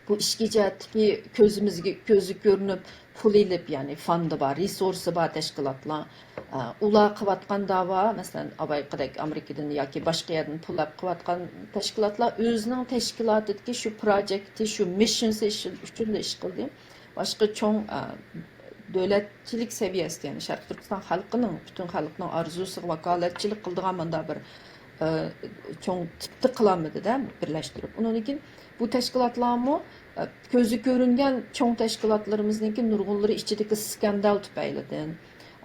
بۇ ئىچكى جەھەتتىكى كۆزىمىزگە، كۆزى كۆرۈنۈپ پۇل ئېلىپ، يەنى فاندى بار، رېسۇرسى بار تەشكىلاتلار، ئە، ئۇلار قىلىۋاتقان داۋا، مەسىلەن، ئاۋايقىدەك ئامېرىكىدىن ياكى باشقا يەردىن پۇل ئەپ قىلىۋاتقان تەشكىلاتلار ئۆزىنىڭ تەشكىلاتىدىكى شۇ پروجېكتى، شۇ مىششنسى ئۈچۈنلا ئىش قىلدى. باشقا چوڭ، ئە، دۆلەتچىلىك سەۋىيەسىدە، يەنى شەرقىي تۈركىستان خەلقىنىڭ، پۈتۈن خەلقنىڭ ئارزۇسىغا ۋاكالەتچىلىك قىلىدىغان مۇنداق بىر، ئە، چوڭ تىپتا قىلالمىدى-دە، بىرلەشتۈرۈپ. ئۇنىڭدىن كېيىن بۇ تەشكىلاتلارمۇ، ئە، كۆزى كۆرۈنگەن چوڭ تەشكىلاتلىرىمىزنىڭكى نۇرغۇنلىرى ئىچىدىكى سكاندال تۈپەيلىدىن،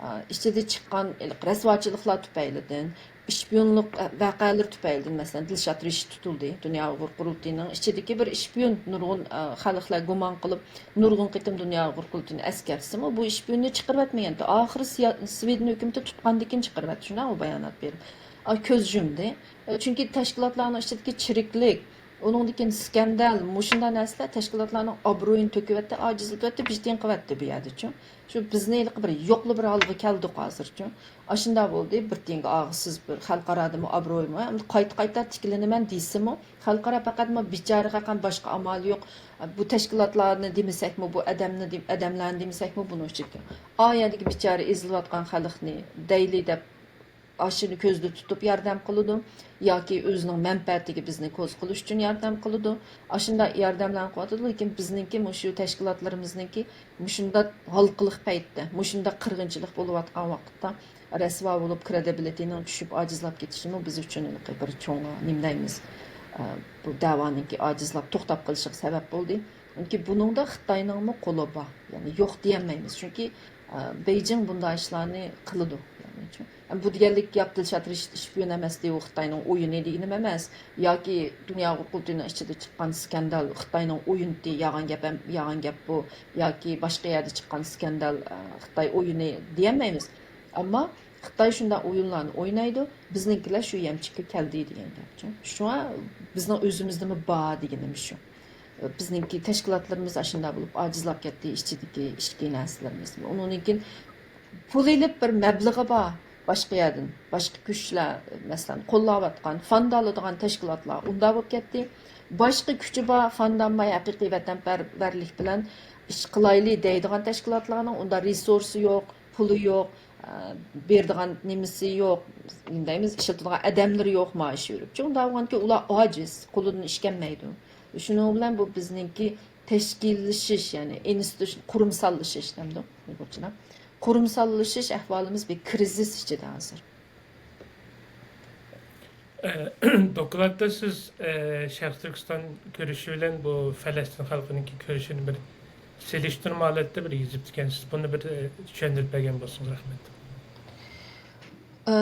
ئە، ئىچىدە چىققان رەسۋاچىلىقلار تۈپەيلىدىن، شپىيونلۇق ۋەقەلىرى تۈپەيلىدىن، مەسىلەن، دىلشات رىشىت تۇتۇلدى. دۇنيا ئۇيغۇر قۇرۇلتىيىنىڭ ئىچىدىكى بىر شپىيون، نۇرغۇن، ئە، خەلقلەر گۇمان قىلىپ، نۇرغۇن قېتىم دۇنيا ئۇيغۇر قۇرۇلتىيىنى ئەسكەرتسىمۇ، بۇ شپىيوننى چىقىرىۋەتمىگەنتى. ئاخىرى سىيا-، سۋېدېن ھۆكۈمىتى تۇتقاندىن كېيىن چىقىرىۋەتتى. شۇنداق ئۇ بايانات بېرىپ، ئا، كۆز يۇمدى. ئە، چۈنكى تەشكىلاتلارنىڭ ئىچىدىكى چىرىكلىك، ئۇنىڭدىن كېيىن سكاندال، مۇشۇنداق نەرسىلەر تەشكىلاتلارنىڭ ئابرۇيىنى تۆكۈۋەتتى، ئاجىزلىتىۋەتتى، بىتىن قىلىۋەتتى بۇ يەردىچۇ. شۇ بىزنى ھېلىقى بىر يوقلا بىر ھالغا كەلدۇق ھازىرچۇ. ئاشۇنداق بولدى، بىر تىيىنگە ئاغزىسىز بىر خەلقئارادىمۇ ئابرۇيمۇ، ئەمدى قايتا-قايتا تىكلىنىمەن دېسىمۇ، خەلقئارا پەقەتمۇ بىچارىگە قان باشقا ئامالى يوق. بۇ تەشكىلاتلارنى دېمىسەكمۇ، بۇ ئادەمنى دېم-، ئادەملەرنى دېمىسەكمۇ، بۇنىڭ ئۈچۈن ئا يەردىكى بىچارە ئېزىلىۋاتقان خەلقنى دەيلى دەپ، ئاشۇنى كۆزدە تۇتۇپ ياردەم قىلىدۇ ياكى ئۆزىنىڭ مەنپەئەتىگە بىزنى كوز قىلىش ئۈچۈن ياردەم قىلىدۇ. ئاشۇنداق ياردەملەرنى قىلىۋاتىدۇ، لېكىن بىزنىڭكى مۇشۇ تەشكىلاتلىرىمىزنىڭكى مۇشۇنداق ھالقىلىق پەيتتە، مۇشۇنداق قىرغىنچىلىق بولۇۋاتقان ۋاقىتتا رەسۋا بولۇپ، كرېدىبىلىتېنىڭ چۈشۈپ، ئاجىزلاپ كېتىشىمۇ بىز ئۈچۈن بىر چوڭ، نېمە دەيمىز، بۇ دەۋانىڭكى ئاجىزلاپ توختاپ قېلىشىغا سەۋەب بولدى. چۈنكى بۇنىڭدا خىتاينىڭمۇ قولى بار. يەنى يوق دېيەلمەيمىز. چۈنكى، ئە، بېيجىڭ بۇنداق ئىشلارنى قىلىدۇ. يەنى، چۈ-، ئە، بۇ دېگەنلىك گەپ دىلشات رىشىت شپىيون ئەمەستى، ئۇ خىتاينىڭ ئويۇنى دېگىنىم ئەمەس. ياكى دۇنيا ئۇيغۇر قۇرۇلتىيىنىڭ ئىچىدە چىققان سكاندال خىتاينىڭ ئويۇنتى، يالغان گەپ ئەم-، يالغان گەپ بۇ. ياكى باشقا يەردە چىققان سكاندال، ئە، خىتاي ئويۇنى دېيەلمەيمىز. ئەمما خىتاي شۇنداق ئويۇنلارنى ئوينايدۇ، بىزنىڭكىلەر شۇ يەمچۈككە كەلدى دېگەن گەپچۇ. شۇڭا بىزنىڭ ئۆزىمىزدىمۇ بار دېگىنىم شۇ. بىزنىڭكى تەشكىلاتلىرىمىز ئاشۇنداق بولۇپ ئاجىزلاپ كەتتى، ئىچىدىكى ئىچكى نەرسىلىرىمىز. ئۇنىڭدىن كېيىن پۇل ئېلىپ بىر مەبلىغى بار باشقا يەردىن، باشقا كۈچلەر، مەسىلەن، قوللاۋاتقان، فاند ئالىدىغان تەشكىلاتلار ئۇنداق بولۇپ كەتتى. باشقا كۈچى بار، فاند ئالماي ھەقىقىي ۋەتەنپەرۋەرلىك بىلەن ئىش قىلايلى دەيدىغان تەشكىلاتلارنىڭ ئۇنداق رېسۇرسى يوق، پۇلى يوق، ئە، بېرىدىغان نېمىسى يوق، دەيمىز، ئىشلىتىدىغان ئادەملىرى يوق، مائاش بېرىپ. شۇنداق بولغاندىكىن ئۇلار ئاجىز، قولىدىن ئىش كەلمەيدۇ. شۇنىڭ بىلەن بۇ بىزنىڭكى تەشكىللىشىش، يەنى ئىنستىتۇشن، قۇرۇمساللىشىش دەمدۇ ئۇيغۇرچىدا. قۇرۇمساللىشىش ئەھۋالىمىز بىر كرىزىس ئىچىدە ھازىر. ئە، دوكلاتتا سىز، ئە، شەرقىي تۈركىستان كۈرىشى بىلەن بۇ پەلەستىن خەلقىنىڭكى كۈرىشىنى بىر سېلىشتۇرما ھالەتتە بىر يېزىپتىكەنسىز. بۇنى بىر، ئە، چۈشەندۈرۈپ بەرگەن بولسىڭىز رەھمەت. ئە،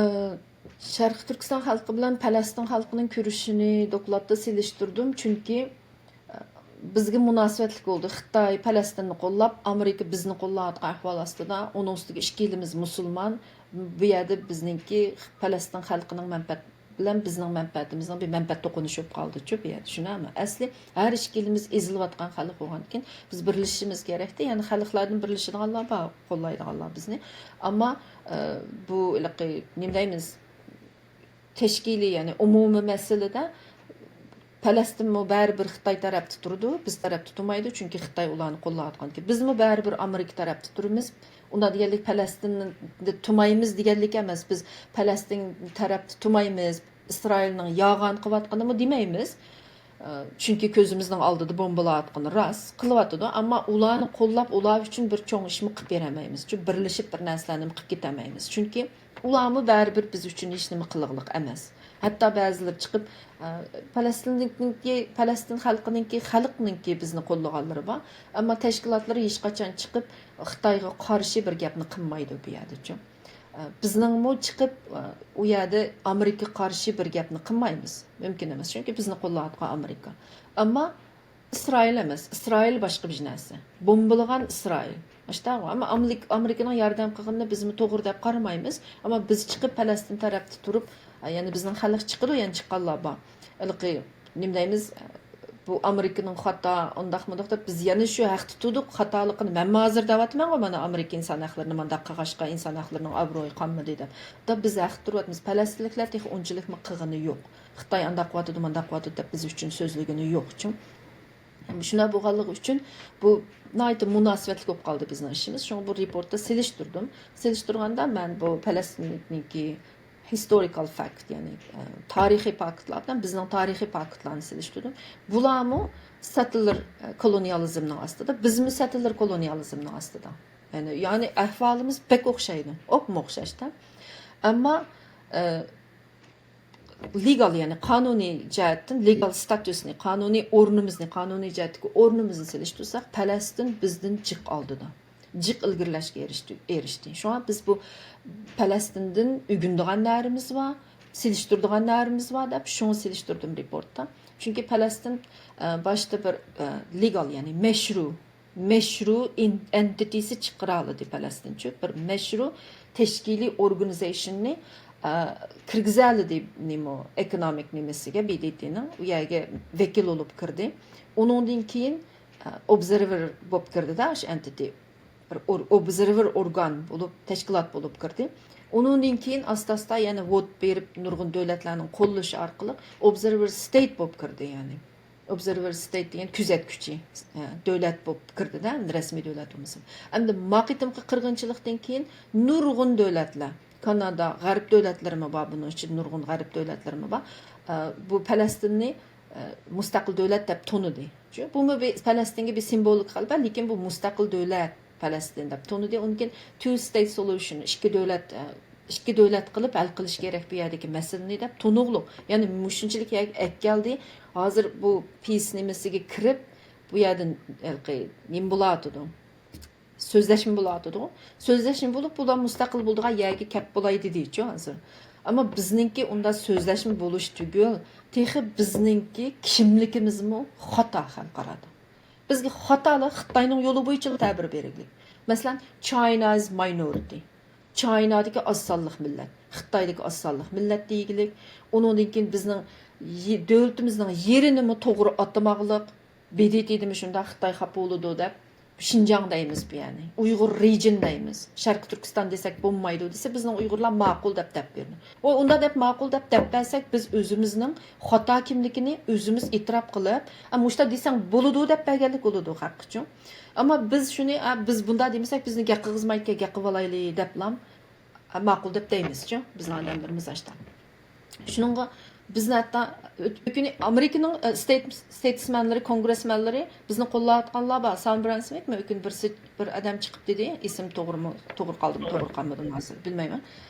شەرقىي تۈركىستان خەلقى بىلەن پەلەستىن خەلقىنىڭ كۈرىشىنى دوكلاتتا سېلىشتۇردۇم، چۈنكى، بىزگە مۇناسىۋەتلىك بولدى. خىتاي پەلەستىننى قوللاپ، ئامېرىكا بىزنى قوللاۋاتقان ئەھۋال ئاستىدا، ئۇنىڭ ئۈستىگە ئىككىلىمىز مۇسۇلمان. بۇ يەردە بىزنىڭكى پەلەستىن خەلقىنىڭ مەنپەئەت بىلەن بىزنىڭ مەنپەئەتىمىزنىڭ بىر مەنپەئەت توقۇنۇشى بولۇپ قالدىچۇ بۇ يەردە، شۇنداقمۇ؟ ئەسلى ھەر ئىككىلىمىز ئېزىلىۋاتقان خەلق بولغاندىكىن، بىز بىرلىشىشىمىز كېرەكتى. يەنى خەلقلەردىن بىرلىشىدىغانلار بار، قوللايدىغانلار بىزنى. ئەمما، ئە، بۇ ھېلىقى، نېمە دەيمىز، تەشكىلىي، يەنى ئومۇمىي مەسىلىدە پەلەستىنمۇ بەرىبىر خىتاي تەرەپتە تۇرىدۇ، بىز تەرەپتە تۇرمايدۇ، چۈنكى خىتاي ئۇلارنى قوللاۋاتقاندىكىن. بىزمۇ بەرىبىر ئامېرىكا تەرەپتە تۇرىمىز. ئۇنداق دېگەنلىك پەلەستىندە تۇرمايمىز دېگەنلىك ئەمەس، بىز پەلەستىن تەرەپتە تۇرمايمىز، ئىسرائىلنىڭ ياغان قىلىۋاتقىنىمۇ دېمەيمىز. ئە، چۈنكى كۆزىمىزنىڭ ئالدىدا بومبىلاۋاتقىنى راست، قىلىۋاتىدۇ، ئەمما ئۇلارنى قوللاپ، ئۇلار ئۈچۈن بىر چوڭ ئىشمۇ قىلىپ بېرەلمەيمىز. چۈنكى بىرلىشىپ بىر نەرسىلەرنى قىلىپ كېتەلمەيمىز. چۈنكى ئۇلارمۇ بەرىبىر بىز ئۈچۈن ھېچنېمە قىلغۇلۇق ئەمەس. ھەتتا بەزىلىرى چىقىپ، ئە، پەلەستىننىڭكى، پەلەستىن خەلقىنىڭكى، خەلقنىڭكى بىزنى قوللىغانلىرى بار. ئەمما تەشكىلاتلىرى ھېچقاچان چىقىپ خىتايغا قارشى بىر گەپنى قىلمايدۇ بۇ يەردىچۇ. ئە، بىزنىڭمۇ چىقىپ، ئە، ئۇ يەردە ئامېرىكىغا قارشى بىر گەپنى قىلمايمىز. مۇمكىن ئەمەس، چۈنكى بىزنى قوللاۋاتقان ئامېرىكا. ئەمما ئىسرائىل ئەمەس، ئىسرائىل باشقا بىر نەرسە. بومبىلىغان ئىسرائىل. ئاشتاغۇ. ئەمما ئامېرىك-، ئامېرىكىنىڭ ياردەم قىلغىنىنى بىزمۇ توغرا دەپ قارىمايمىز. ئەمما بىز چىقىپ پەلەستىن تەرەپتە تۇرۇپ، ئە، يەنى بىزنىڭ خەلق چىقىدۇ، يەنى چىققانلار بار. ھېلىقى، نېمە دەيمىز، بۇ ئامېرىكىنىڭ خاتا، ئۇنداق مۇنداق دەپ، بىز يەنە شۇ ھەقتە تۇردۇق، خاتالىقىنى مەنمۇ ھازىر دەۋاتىمەنغۇ، مانا ئامېرىكا ئىنسان ھەقلىرىنى مانداق قىلغاچقا، ئىنسان ھەقلىرىنىڭ ئابرويى قالمىدى دەپ. دا بىز ھەقتە تۇرۇۋاتىمىز، پەلەستىنلىكلەر تېخى ئۇنچىلىكمۇ قىلغىنى يوق. خىتاي ئانداق قىلىۋاتىدۇ، مانداق قىلىۋاتىدۇ دەپ بىز ئۈچۈن سۆزلىگىنى يوق ئۈچۈن. شۇنداق بولغانلىقى ئۈچۈن بۇ ناھايىتى مۇناسىۋەتلىك بولۇپ قالدى بىزنىڭ ئىشىمىز. شۇڭا بۇ رېپورتتا سېلىشتۇردۇم. سېلىشتۇرغاندا مەن بۇ پەلەستىننىڭكى ھىستورىكال فاكت، يەنى، ئە، تارىخىي پاكىتلار بىلەن بىزنىڭ تارىخىي پاكىتلارنى سېلىشتۇردۇم. بۇلارمۇ سەتتىلەر، ئە، كولونىيالىزمنىڭ ئاستىدا، بىزمۇ سەتتىلەر كولونىيالىزمنىڭ ئاستىدا. يەنى، يەنى ئەھۋالىمىز بەك ئوخشايدۇ، ئوپمۇ ئوخشاشتا. ئەمما، ئە، لېگال، يەنى قانۇنىي جەھەتتىن لېگال ستاتۇسنى، قانۇنىي ئورنىمىزنى، قانۇنىي جەھەتتىكى ئورنىمىزنى سېلىشتۇرساق، پەلەستىن بىزدىن جىق ئالدىدا. جىق ئىلگىرىلەشكە ئېرىشتى، ئېرىشتى. شۇڭا بىز بۇ پەلەستىندىن ئۆگىنىدىغان نەرىمىز بار، سېلىشتۇرىدىغان نەرىمىز بار دەپ، شۇڭا سېلىشتۇردۇم رېپورتتا. چۈنكى پەلەستىن، ئە، باشتا بىر، ئە، لېگال، يەنى مەشرۇ، مەشرۇ ئېن-، ئېنتىتىسى چىقىرالىدى پەلەستىنچۇ. بىر مەشرۇ تەشكىلىي ئورگانىزېيشننى، ئە، كىرگۈزەلىدى نېمە، ئېكونومىك نېمىسىگە، بى دى تىنىڭ. ئۇ يەرگە ۋەكىل بولۇپ كىردى. ئۇنىڭدىن كېيىن، ئە، ئوبزېرۋېر بولۇپ كىردىدە، ئاشۇ ئېنتىتى. بىر ئور-، ئوبزېرۋېر ئورگان بولۇپ، تەشكىلات بولۇپ كىردى. ئۇنىڭدىن كېيىن ئاستا-ئاستا يەنە ۋوت بېرىپ، نۇرغۇن دۆلەتلەرنىڭ قوللىشى ئارقىلىق ئوبزېرۋېر ستېيت بولۇپ كىردى، يەنى. ئوبزېرۋېر ستېيت دېگەن كۆزەتكۈچى، ئە، دۆلەت بولۇپ كىردىدە، ئەمدى رەسمىي دۆلەت بولمىسىمۇ. ئەمدى ما قېتىمقى قىرغىنچىلىقتىن كېيىن نۇرغۇن دۆلەتلەر، كانادا، غەرب دۆلەتلىرىمۇ بار، بۇنىڭ ئىچىدە نۇرغۇن غەرب دۆلەتلىرىمۇ بار، ئە، بۇ پەلەستىننى، ئە، مۇستەقىل دۆلەت دەپ تونۇدى. چۈنكى بۇمۇ بىر پەلەستىنگە بىر سىمۋولىك غەلىبە، لېكىن بۇ مۇستەقىل دۆلەت. پەلەستىن دەپ تونۇدى. ئۇندىن كېيىن two state solution، ئىككى دۆلەت، ئىككى دۆلەت قىلىپ ھەل قىلىش كېرەك بۇ يەردىكى مەسىلىنى دەپ تونۇغلۇق. يەنى مۇشۇنچىلىك يەرگە ئەكەلدى. ھازىر بۇ پىس نېمىسىگە كىرىپ، بۇ يەردىن ھېلىقى نېمە بولۇۋاتىدۇ؟ سۆزلەشمە بولۇۋاتىدۇ. سۆزلەشمە بولۇپ، بۇلار مۇستەقىل بولىدىغان يەرگە كەپ بولاي دېدىچۇ ھازىر. ئەمما بىزنىڭكى ئۇنداق سۆزلەشمە بولۇش تۈگۈل، تېخى بىزنىڭكى كىملىكىمىزمۇ خاتا خەلقئارادا. بىزگە خاتالىق خىتاينىڭ يولى بويىچىلا تەبىر بېرىگلىك. مەسىلەن، China is minority. چاينادىكى ئاز سانلىق مىللەت، خىتايدىكى ئاز سانلىق مىللەت دېگىلىك. ئۇنىڭدىن كېيىن بىزنىڭ يې-، دۆلىتىمىزنىڭ يېرىنىمۇ توغرا ئاتىماغلىق. بى دى تىدىمۇ شۇنداق خىتاي خاپا بولىدۇ دەپ، شىنجاڭ دەيمىز بۇ يەرنى. ئۇيغۇر رېجىن دەيمىز. شەرقىي تۈركىستان دېسەك بولمايدۇ دېسە، بىزنىڭ ئۇيغۇرلار ماقۇل دەپ دەپ بېرىدۇ. ۋە ئۇنداق دەپ ماقۇل دەپ دەپ بەرسەك، بىز ئۆزىمىزنىڭ خاتا كىملىكىنى ئۆزىمىز ئېتىراپ قىلىپ، ئە، مۇشۇنداق دېسەڭ بولىدۇ دەپ بەرگەنلىك بولىدۇ خەلققىچۇ. ئەمما بىز شۇنى، ئە، بىز بۇنداق دېمىسەك، بىزنى گەپ قىلغۇزمايدىكەن، گەپ قىلىۋالايلى دەپلا، ئە، ماقۇل دەپ دەيمىزچۇ، بىزنىڭ ئادەملىرىمىز ئاشتا. شۇنىڭغا بىزنى ھەتتا ئۆت-، ئۆتكىنى ئامېرىكىنىڭ، ئە، ستېيت-، ستېيتسمەنلىرى، كونگرېسمەنلىرى بىزنى قوللاۋاتقانلار بار. سام براون سمىتمۇ ئۆتكۈن بىرسى، بىر ئادەم چىقىپ دېدى، ئېسىم توغرىمۇ، توغرا قالدىمۇ، توغرا قالمىدىمۇ ھازىر بىلمەيمەن.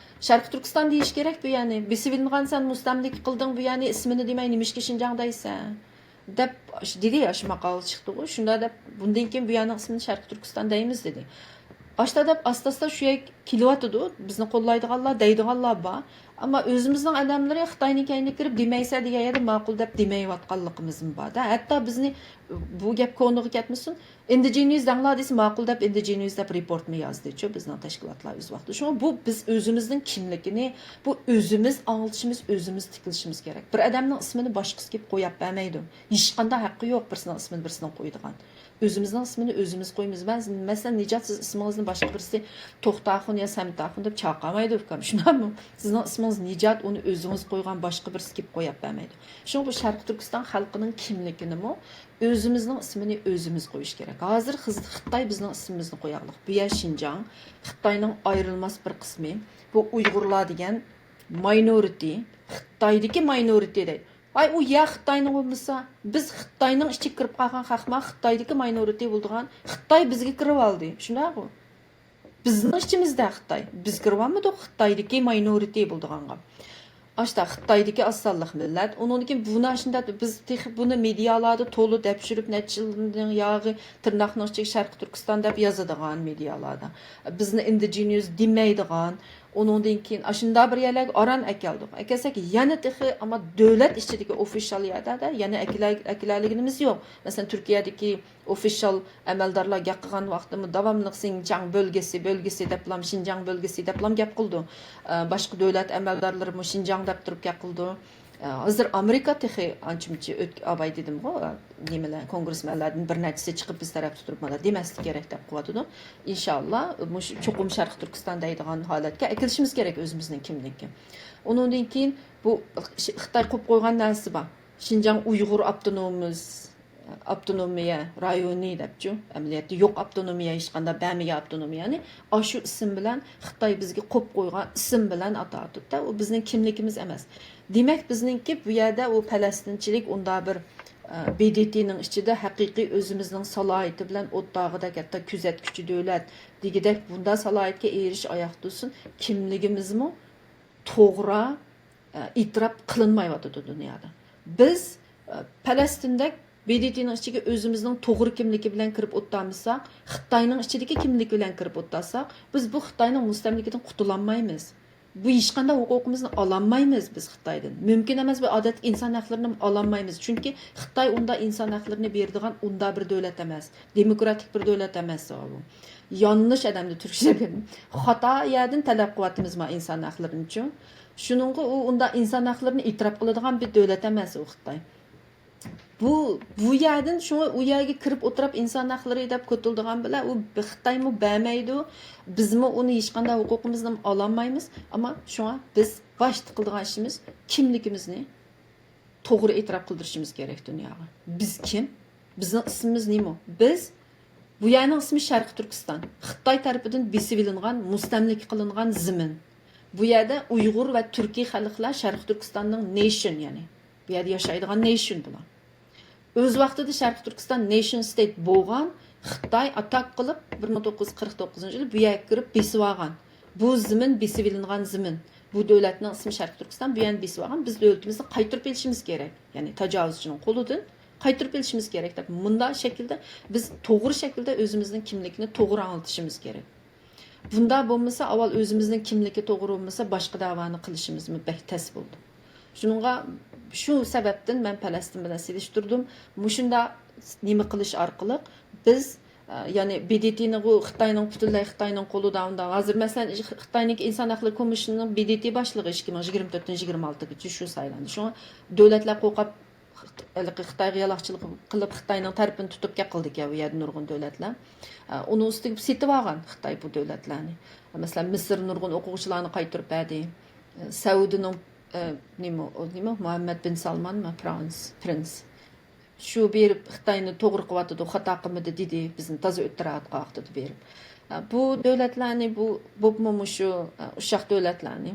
شەرقىي تۈركىستان دېيىش كېرەك بۇ يەرنى. بېسىۋېلىنغان سەن مۇستەملىكە قىلدىڭ بۇ يەرنى، ئىسمىنى دېمەي نېمىشقا شىنجاڭ دەيسەن؟ دەپ دېدى، ئاشۇ ماقالە چىقتىغۇ. شۇنداق دەپ، بۇندىن كېيىن بۇ يەرنىڭ ئىسمىنى شەرقىي تۈركىستان دەيمىز دېدى. ئاشتا دەپ ئاستا-ئاستا شۇ يەرگە كېلىۋاتىدۇ. بىزنى قوللايدىغانلار، دەيدىغانلار بار. ئەمما ئۆزىمىزنىڭ ئادەملىرى خىتاينىڭ كەينىگە كىرىپ دېمەيسەن دېگەن يەردە ماقۇل دەپ دېمەيۋاتقانلىقىمىزمۇ بار-دە. ھەتتا بىزنى، بۇ گەپ كونىغا كەتمىسۇن، ئىندىجېنىيس دەڭلار دېسە ماقۇل دەپ ئىندىجېنىيس دەپ رېپورتمۇ يازدىچۇ بىزنىڭ تەشكىلاتلار ئۆز ۋاقتىدا. شۇڭا بۇ بىز ئۆزىمىزنىڭ كىملىكىنى، بۇ ئۆزىمىز ئاڭلىتىشىمىز، ئۆزىمىز تىكلىشىمىز كېرەك. بىر ئادەمنىڭ ئىسمىنى باشقىسى كېلىپ قوياپ بەرمەيدۇ. ھېچقانداق ھەققى يوق بىرسىنىڭ ئىسمىنى بىرسىنىڭ قويىدىغان. ئۆزىمىزنىڭ ئىسمىنى ئۆزىمىز قويىمىز. مەن، مەسىلەن، نىجات، سىز ئىسمىڭىزنى باشقا بىرسى توختاخۇن يا سەمتاخۇن دەپ چاقىرمايدۇ، ئۇكام. شۇنداقمۇ؟ سىزنىڭ ئىسمىڭىز نىجات، ئۇنى ئۆزىڭىز قويغان باشقا بىرسى كېلىپ قوياپ بەرمەيدۇ. شۇڭا بۇ شەرقىي تۈركىستان خەلقىنىڭ كىملىكىنىمۇ ئۆزىمىزنىڭ ئىسمىنى ئۆزىمىز قويۇش كېرەك. ھازىر خىز-، خىتاي بىزنىڭ ئىسمىمىزنى قوياقلىق. بۇ يەر شىنجاڭ، خىتاينىڭ ئايرىلماس بىر قىسمى. بۇ ئۇيغۇرلار دېگەن ماينورىتى، خىتايدىكى ماينورىتى دەيدۇ. ۋاي، ئۇ يەر خىتاينىڭ بولمىسا، بىز خىتاينىڭ ئىچىگە كىرىپ قالغان خەقما، خىتايدىكى ماينورىتى بولىدىغان، خىتاي بىزگە كىرىۋالدى. شۇنداقغۇ؟ بىزنىڭ ئىچىمىزدە خىتاي. بىز كىرىۋالمىدۇق خىتايدىكى ماينورىتى بولىدىغانغا. ئاشتا خىتايدىكى ئاز سانلىق مىللەت. ئۇنىڭدىن كېيىن بۇنى ئاشۇنداق، بىز تېخى بۇنى مېدىيالاردا تولا دەپ چۈشۈرۈپ، نەچچە يىلنىڭ ياغى تىرناقنىڭ ئىچىگە شەرقىي تۈركىستان دەپ يازىدىغان مېدىيالاردا. بىزنى ئىندىجېنىيس دېمەيدىغان، ئۇنىڭدىن كېيىن ئاشۇنداق بىر يەرلەرگە ئاران ئەكەلدۇق. ئەكەلسەك يەنە تېخى، ئەمما دۆلەت ئىچىدىكى ئوفىشال يەردە يەنە ئەكېلە-، ئەكېلەلىگىنىمىز يوق. مەسىلەن، تۈركىيەدىكى ئوفىشال ئەمەلدارلار گەپ قىلغان ۋاقتىمۇ داۋاملىق شىنجاڭ بۆلگىسى، بۆلگىسى دەپلام، شىنجاڭ بۆلگىسى دەپلام گەپ قىلىدۇ. ئە، باشقا دۆلەت ئەمەلدارلىرىمۇ شىنجاڭ دەپ تۇرۇپ گەپ قىلىدۇ. ئە، ھازىر ئامېرىكا تېخى ئانچە-مۇنچە ئۆت-، ئاۋاي دېدىمغۇ، ئە، نېمىلەر، كونگرېسمېنلاردىن بىر نەچچىسى چىقىپ بىز تەرەپتە تۇرۇپ مانا دېمەسلىك كېرەك دەپ قىلىۋاتىدۇ. ئىنشاللا مۇشۇ چوقۇم شەرقىي تۈركىستان دەيدىغان ھالەتكە ئەكېلىشىمىز كېرەك ئۆزىمىزنىڭ كىملىكى. ئۇنىڭدىن كېيىن بۇ خىتاي قويۇپ قويغان نەرسىسى بار. شىنجاڭ ئۇيغۇر ئاپتونومىس ئاپتونومىيە رايونى دەپچۇ، ئەمەلىيەتتە يوق ئاپتونومىيە، ھېچقانداق بەرمىگەن ئاپتونومىيەنى ئاشۇ ئىسىم بىلەن، خىتاي بىزگە قويۇپ قويغان ئىسىم بىلەن ئاتاۋاتىدۇ-دە، ئۇ بىزنىڭ كىملىكىمىز ئەمەس. دېمەك، بىزنىڭكى بۇ يەردە ئۇ پەلەستىنچىلىك ئۇنداق بىر، ئە، بې دې تېنىڭ ئىچىدە ھەقىقىي ئۆزىمىزنىڭ سالاھىيىتى بىلەن ئوتتاغىدەك، ھەتتا كۆزەتكۈچى دۆلەت دېگۈدەك بۇنداق سالاھىيەتكە ئېرىشىش ئاياغ تۇرسۇن، كىملىكىمىزمۇ توغرا، ئە، ئېتىراپ قىلىنمايۋاتىدۇ دۇنيادا. بىز، ئە، پەلەستىندەك بې دې تېنىڭ ئىچىگە ئۆزىمىزنىڭ توغرا كىملىكى بىلەن كىرىپ ئولتۇرالمىساق، خىتاينىڭ ئىچىدىكى كىملىكى بىلەن كىرىپ ئولتۇرساق، بىز بۇ خىتاينىڭ مۇستەملىكىدىن قۇتۇلالمايمىز. بۇ ھېچقانداق ھوقۇقىمىزنى ئالالمايمىز بىز خىتايدىن. مۇمكىن ئەمەس، بىر ئادەتتىكى ئىنسان ھەقلىرىنى ئالالمايمىز. چۈنكى خىتاي ئۇنداق ئىنسان ھەقلىرىنى بېرىدىغان ئۇنداق بىر دۆلەت ئەمەس. دېموكراتىك بىر دۆلەت ئەمەس بۇ. يانلىش ئادەمدە تۈركچىلىكىم. خاتا يەردىن تەلەپ قىلىۋاتىمىزما ئىنسان ھەقلىرىنىچۇ؟ شۇنىڭغا ئۇ ئۇنداق ئىنسان ھەقلىرىنى ئېتىراپ قىلىدىغان بىر دۆلەت ئەمەس ئۇ خىتاي. بۇ، بۇ يەردىن شۇڭا ئۇ يەرگە كىرىپ ئولتۇرۇپ ئىنسان ھەقلىرى دەپ كۆتۈرىدىغان بىلەن ئۇ خىتايمۇ بەرمەيدۇ. بىزمۇ ئۇنى ھېچقانداق ھوقۇقىمىزنى ئالالمايمىز. ئەمما شۇڭا بىز باشتا قىلىدىغان ئىشىمىز كىملىكىمىزنى توغرا ئېتىراپ قىلدۇرۇشىمىز كېرەك دۇنياغا. بىز كىم؟ بىزنىڭ ئىسمىمىز نېمە؟ بىز، بۇ يەرنىڭ ئىسمى شەرقىي تۈركىستان. خىتاي تەرىپىدىن بېسىۋېلىنغان، مۇستەملىكە قىلىنغان زېمىن. بۇ يەردە ئۇيغۇر ۋە تۈركىي خەلقلەر شەرقىي تۈركىستاننىڭ نېيشن، يەنى بۇ يەردە ياشايدىغان نېيشن بۇلار. ئۆز ۋاقتىدا شەرقىي تۈركىستان نېيشن ستېيت بولغان، خىتاي ئاتاك قىلىپ، بىر مىڭ توققۇز يۈز قىرىق توققۇزىنچى يىلى بۇ يەرگە كىرىپ بېسىۋالغان. بۇ زېمىن بېسىۋېلىنغان زېمىن. بۇ دۆلەتنىڭ ئىسمى شەرقىي تۈركىستان، بۇ يەرنى بېسىۋالغان. بىز دۆلىتىمىزنى قايتۇرۇپ ئېلىشىمىز كېرەك. يەنى تاجاۋۇزچىنىڭ قولىدىن قايتۇرۇپ ئېلىشىمىز كېرەك دەپ، مۇنداق شەكىلدە بىز توغرا شەكىلدە ئۆزىمىزنىڭ كىملىكىنى توغرا ئاڭلىتىشىمىز كېرەك. بۇنداق بولمىسا، ئاۋۋال ئۆزىمىزنىڭ كىملىكى توغرا بولمىسا، باشقا دەۋانى قىلىشىمىزمۇ بەك تەس بولىدۇ. شۇنىڭغا، شۇ سەۋەبتىن مەن پەلەستىن بىلەن سېلىشتۇردۇم. مۇشۇنداق نېمە قىلىش ئارقىلىق بىز، ئە، يەنى بې دې تېنى، خىتاينىڭ، پۈتۈنلەي خىتاينىڭ قولىدا ئۇنداق. ھازىر، مەسىلەن، خىتاينىڭكى ئىنسان ھەقلىرى كومىسسىيىسىنىڭ بې دې تې باشلىقى ئىككى مىڭ يىگىرمە تۆتتىن يىگىرمە ئالتىگىچە شۇ سايلاندى. شۇڭا دۆلەتلەر قورقۇپ، ھېلىقى خىتايغا يالاقچىلىق قىلىپ، خىتاينىڭ تەرىپىنى تۇتۇپ گەپ قىلىدىكەن بۇ يەردە نۇرغۇن دۆلەتلەر. ئۇنىڭ ئۈستىگە سېتىۋالغان خىتاي بۇ دۆلەتلەرنى. مەسىلەن، مىسىر نۇرغۇن ئوقۇغۇچىلارنى قايتۇرۇپ بەردى. سەئۇدىنىڭ، نېمە، ئۇ نېمە، مۇھەممەد بىن سالمانمۇ، پرانس، پرىنس. شۇ بېرىپ خىتاينى توغرا قىلىۋاتىدۇ، خاتا قىلمىدى دېدى، بىزنى تازا ئۆتتۈرۈۋاتقاقتىدى بېرىپ. بۇ دۆلەتلەرنى، بۇ، بولۇپمۇ مۇشۇ، ئۇششاق دۆلەتلەرنى،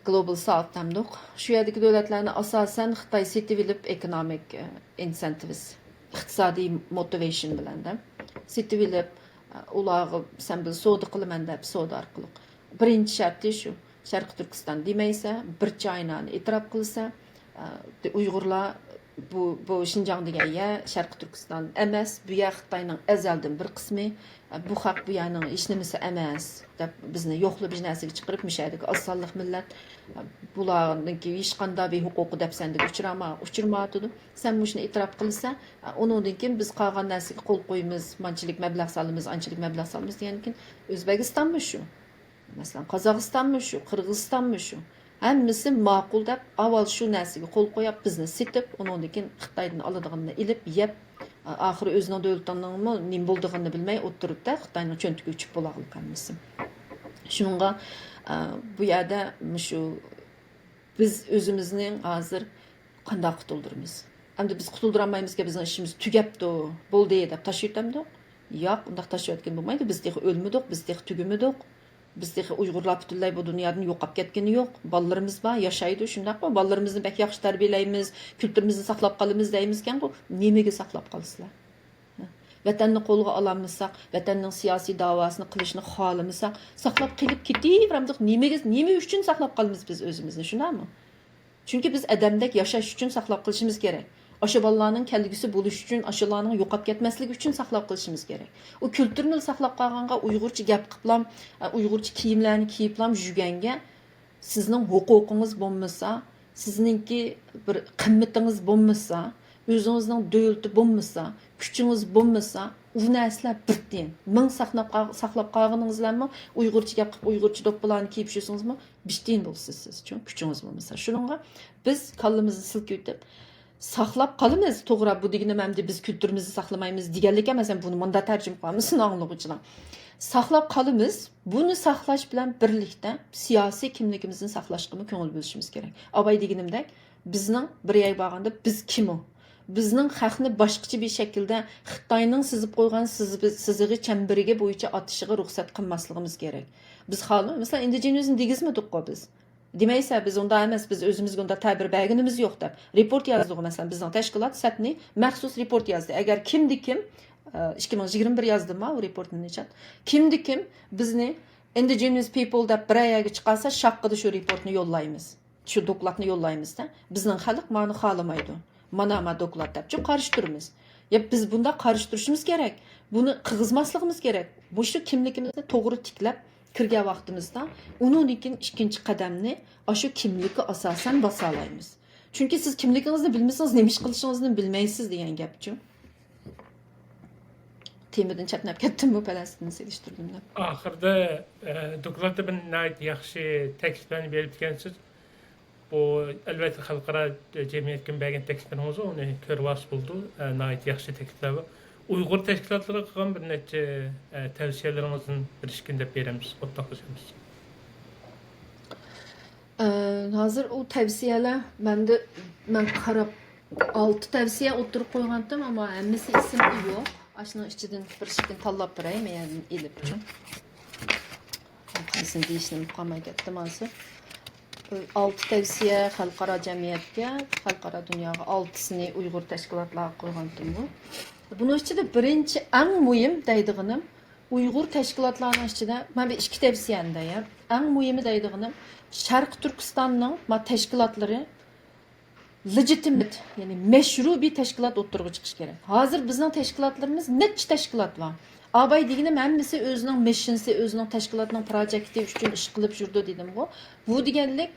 گلوبال ساۋت دەمدۇق. شۇ يەردىكى دۆلەتلەرنى ئاساسەن خىتاي سېتىۋېلىپ، ئېكونومىك، ئىنسېنتىۋس، ئىقتىسادىي موتىۋېيشن بىلەن دە سېتىۋېلىپ، ئۇلارغا سەن بىلەن سودا قىلىمەن دەپ، سودا ئارقىلىق. بىرىنچى شەرتى شۇ، شەرقىي تۈركىستان دېمەيسە، بىر چاينانى ئېتىراپ قىلسا، ئۇيغۇرلار بۇ، بۇ شىنجاڭ دېگەن يەر شەرقىي تۈركىستان ئەمەس، بۇ يەر خىتاينىڭ ئەزەلدىن بىر قىسمى، بۇ خەق بۇ يەرنىڭ ھېچنېمىسى ئەمەس، دەپ بىزنى يوقلاپ ھېچ نەرسىگە چىقىرىپ، مۇشۇ يەردىكى ئاز سانلىق مىللەت، بۇلارنىڭكى ھېچقانداق بىر ھوقۇقى دەپسەندىگە ئۇچرىما-، ئۇچرىمايۋاتىدۇ. سەن مۇشۇنى ئېتىراپ قىلىسەن، ئۇنىڭدىن كېيىن بىز قالغان نەرسىگە قول قويىمىز، مانچىلىك مەبلەغ سالىمىز، ئانچىلىك مەبلەغ سالىمىز دېگەندىن كېيىن ئۆزبېكىستانمۇ شۇ. مەسىلەن، قازاقىستانمۇ شۇ، قىرغىزىستانمۇ شۇ. ھەممىسى ماقۇل دەپ، ئاۋۋال شۇ نەرسىگە قول قويۇپ، بىزنى سېتىپ، ئۇنىڭدىن كېيىن خىتايدىن ئالىدىغىنىنى ئېلىپ، يەپ، ئاخىرى ئۆزىنىڭ دۆلىتىنىڭمۇ نېمە بولىدىغىنىنى بىلمەي ئولتۇرۇپتە، خىتاينىڭ چۆنتىكى ئۆچۈپ بولاغلىق ھەممىسى. شۇنىڭغا، ئە، بۇ يەردە مۇشۇ بىز ئۆزىمىزنى ھازىر قانداق قۇتۇلدۇرىمىز؟ ئەمدى بىز قۇتۇلدۇرالمايمىزكەن، بىزنىڭ ئىشىمىز تۈگەپتۇ، بولدى دەپ تاشلىۋېتەمدۇق؟ ياق، ئۇنداق تاشلىۋەتكىلى بولمايدۇ. بىز تېخى ئۆلمىدۇق، بىز تېخى تۈگىمىدۇق. بىز تېخى ئۇيغۇرلار پۈتۈنلەي بۇ دۇنيادىن يوقاپ كەتكىنى يوق. بالىلىرىمىز بار، ياشايدۇ، شۇنداقمۇ؟ بالىلىرىمىزنى بەك ياخشى تەربىيەلەيمىز، كۈلتۈرىمىزنى ساقلاپ قالىمىز دەيمىزكەنغۇ، نېمىگە ساقلاپ قالىسىلەر؟ ۋەتەننى قولغا ئالالمىساق، ۋەتەننىڭ سىياسىي داۋاسىنى قىلىشنى خالىمىساق، ساقلاپ قېلىپ كېتىۋېرەمدۇق. نېمىگە، نېمە ئۈچۈن ساقلاپ قالىمىز بىز ئۆزىمىزنى، شۇنداقمۇ؟ چۈنكى بىز ئادەمدەك ياشاش ئۈچۈن ساقلاپ قېلىشىمىز كېرەك. ئاشۇ بالىلارنىڭ كەلگۈسى بولۇش ئۈچۈن، ئاشۇلارنىڭ يوقاپ كەتمەسلىكى ئۈچۈن ساقلاپ قېلىشىمىز كېرەك. ئۇ كۈلتۈرنى ساقلاپ قالغانغا ئۇيغۇرچە گەپ قىلىپلام، ئۇيغۇرچە كىيىملەرنى كىيىپلام يۈرگەنگە، سىزنىڭ ھوقۇقىڭىز بولمىسا، سىزنىڭكى بىر قىممىتىڭىز بولمىسا، ئۆزىڭىزنىڭ دۆلىتى بولمىسا، كۈچىڭىز بولمىسا، ئۇ نەرسىلەر بىر تىيىن. مىڭ ساقلاپ قال-، ساقلاپ قالغىنىڭىز بىلەنمۇ ئۇيغۇرچە گەپ قىلىپ، ئۇيغۇرچە دوپپىلارنى كىيىپ يۈرسىڭىزمۇ، بىر تىيىن بولىسىز سىز، چۈنكى كۈچىڭىز بولمىسا. شۇنىڭغا بىز كاللىمىزنى سىلكىۋېتىپ، ساقلاپ قالىمىز، توغرا، بۇ دېگىنىم ئەمدى بىز كۈلتۈرىمىزنى ساقلىمايمىز دېگەنلىك ئەمەس، ھەم بۇنى مۇنداق تەرجىمە قىلالمىسۇن ئاڭلىغۇچىلار. ساقلاپ قالىمىز، بۇنى ساقلاش بىلەن بىرلىكتە سىياسىي كىملىكىمىزنى ساقلاشقىمۇ كۆڭۈل بۆلۈشىمىز كېرەك. ئاباي دېگىنىمدەك، بىزنىڭ بىر يەرگە بارغاندا بىز كىم ئۇ؟ بىزنىڭ خەقنى باشقىچە بىر شەكىلدە خىتاينىڭ سىزىپ قويغان سىزىبى-، سىزىقى چەمبىرىكى بويىچە ئاتىشىغا رۇخسەت قىلماسلىقىمىز كېرەك. بىز خالىمايمىز، مەسىلەن، ئىندىجېنىزم دېگىزمىدۇققۇ بىز. دېمەيسە، بىز ئۇنداق ئەمەس، بىز ئۆزىمىزگە ئۇنداق تەبىر بەرگىنىمىز يوق دەپ رېپورت يازدىغۇ، مەسىلەن، بىزنىڭ تەشكىلات سەپنى مەخسۇس رېپورت يازدى. ئەگەر كىمدە كىم، ئىككى مىڭ يىگىرمە بىر يازدىما ئۇ رېپورتنى نىشان. كىمدە كىم بىزنى indigenous people دەپ بىرەر يەرگە چىقارسا، شاققىدە شۇ رېپورتنى يوللايمىز. شۇ دوكلاتنى يوللايمىزدا، بىزنىڭ خەلق مانى خالىمايدۇ. مانا ما دوكلات دەپ چۈ قارشى تۇرىمىز. يا بىز بۇنداق قارشى تۇرۇشىمىز كېرەك. بۇنى قىغىزماسلىقىمىز كېرەك. مۇشۇ كىملىكىمىزنى توغرا تىكلەپ كىرگەن ۋاقتىمىزدا، ئۇنىڭدىن كېيىن ئىككىنچى قەدەمنى ئاشۇ كىملىككە ئاساسەن باسالايمىز. چۈنكى سىز كىملىكىڭىزنى بىلمىسىڭىز، نېمە ئىش قىلىشىڭىزنى بىلمەيسىز دېگەن گەپچۇ. تېمىدىن چەتنەپ كەتتىممۇ، پەلەستىننى سېلىشتۇردۇم دەپ. ئاخىردا، ئە، دوكلاتتا بىر ناھايىتى ياخشى تەكلىپلەرنى بېرىپ ئىكەنسىز. بۇ، ئەلۋەتتە، خەلقئارا جەمئىيەتكىمۇ بەرگەن تەكلىپلىرىڭىزغۇ، ئۇنى كۆرۈۋالسا بولىدۇ. ئە، ناھايىتى ياخشى تەكلىپلەر بار. ئۇيغۇر تەشكىلاتلىرىغا قىلغان بىر نەچچە، ئە، تەۋسىيەلىرىڭىزدىن بىر ئىككىنى دەپ بېرەمىز، ئورتاقلىشىمىز. ئە، ھازىر ئۇ تەۋسىيەلەر مەندە، مەن قاراپ، ئالتە تەۋسىيە ئوتتۇرىغا قويغانتىم، ئەمما ھەممىسى ئېسىمدە يوق. ئاشۇنىڭ ئىچىدىن بىر ئىككىنى تاللاپ بېرەي، مەن يەردىن ئېلىپ ئۈچۈن. قايسىنى دېيىشنى ئۇنتۇپ قالماي كەتتىم ھازىر. ئالتە تەۋسىيە خەلقئارا جەمئىيەتكە، خەلقئارا دۇنياغا ئالتىسىنى ئۇيغۇر تەشكىلاتلارغا قويغانتىمغۇ. بۇنىڭ ئىچىدە بىرىنچى، ئەڭ مۇھىم دەيدىغىنىم، ئۇيغۇر تەشكىلاتلارنىڭ ئىچىدە مەن بىر ئىككى تەۋسىيەنى دەيمەن. ئەڭ مۇھىمى دەيدىغىنىم، شەرقىي تۈركىستاننىڭ ما تەشكىلاتلىرى لېجىتىمېت، يەنى مەشرۇ بىر تەشكىلات ئوتتۇرىغا چىقىشى كېرەك. ھازىر بىزنىڭ تەشكىلاتلىرىمىز نەچچە تەشكىلات بار. ئاباي دېگىنىم ھەممىسى ئۆزىنىڭ مىششنسى، ئۆزىنىڭ تەشكىلاتىنىڭ پروجېكتى ئۈچۈن ئىش قىلىپ يۈرىدۇ دېدىمغۇ. بۇ دېگەنلىك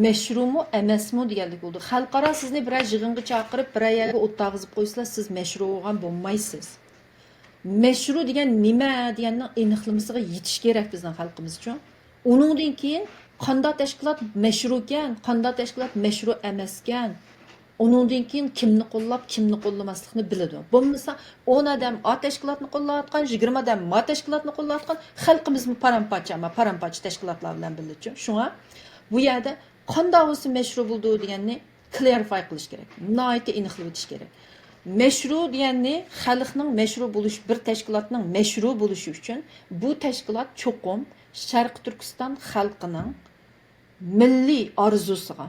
مەشرۇمۇ ئەمەسمۇ دېگەنلىك بولىدۇ. خەلقئارا سىزنى بىرەر يىغىنغا چاقىرىپ، بىرەر يەرگە ئولتۇرغۇزۇپ قويسىلا، سىز مەشرۇ بولغان بولمايسىز. مەشرۇ دېگەن نېمە دېگەننىڭ ئېنىقلىمىسىغا يېتىش كېرەك بىزنىڭ خەلقىمىزچۇ. ئۇنىڭدىن كېيىن قانداق تەشكىلات مەشرۇكەن، قانداق تەشكىلات مەشرۇ ئەمەسكەن، ئۇنىڭدىن كېيىن كىمنى قوللاپ، كىمنى قوللىماسلىقنى بىلىدۇ. بولمىسا، ئون ئادەم ئا تەشكىلاتنى قوللاۋاتقان، يىگىرمە ئادەم ما تەشكىلاتنى قوللاۋاتقان، خەلقىمىزمۇ پارام-پارچە، ئەمما پارام-پارچە تەشكىلاتلار بىلەن بىللىچۇ. شۇڭا بۇ يەردە قانداق بولسا مەشرۇ بولىدۇ دېگەننى كلارىفاي قىلىش كېرەك. ناھايىتى ئېنىقلىۋېتىش كېرەك. مەشرۇ دېگەننى خەلقنىڭ مەشرۇ بولۇش، بىر تەشكىلاتنىڭ مەشرۇ بولۇشى ئۈچۈن بۇ تەشكىلات چوقۇم شەرقىي تۈركىستان خەلقىنىڭ مىللىي ئارزۇسىغا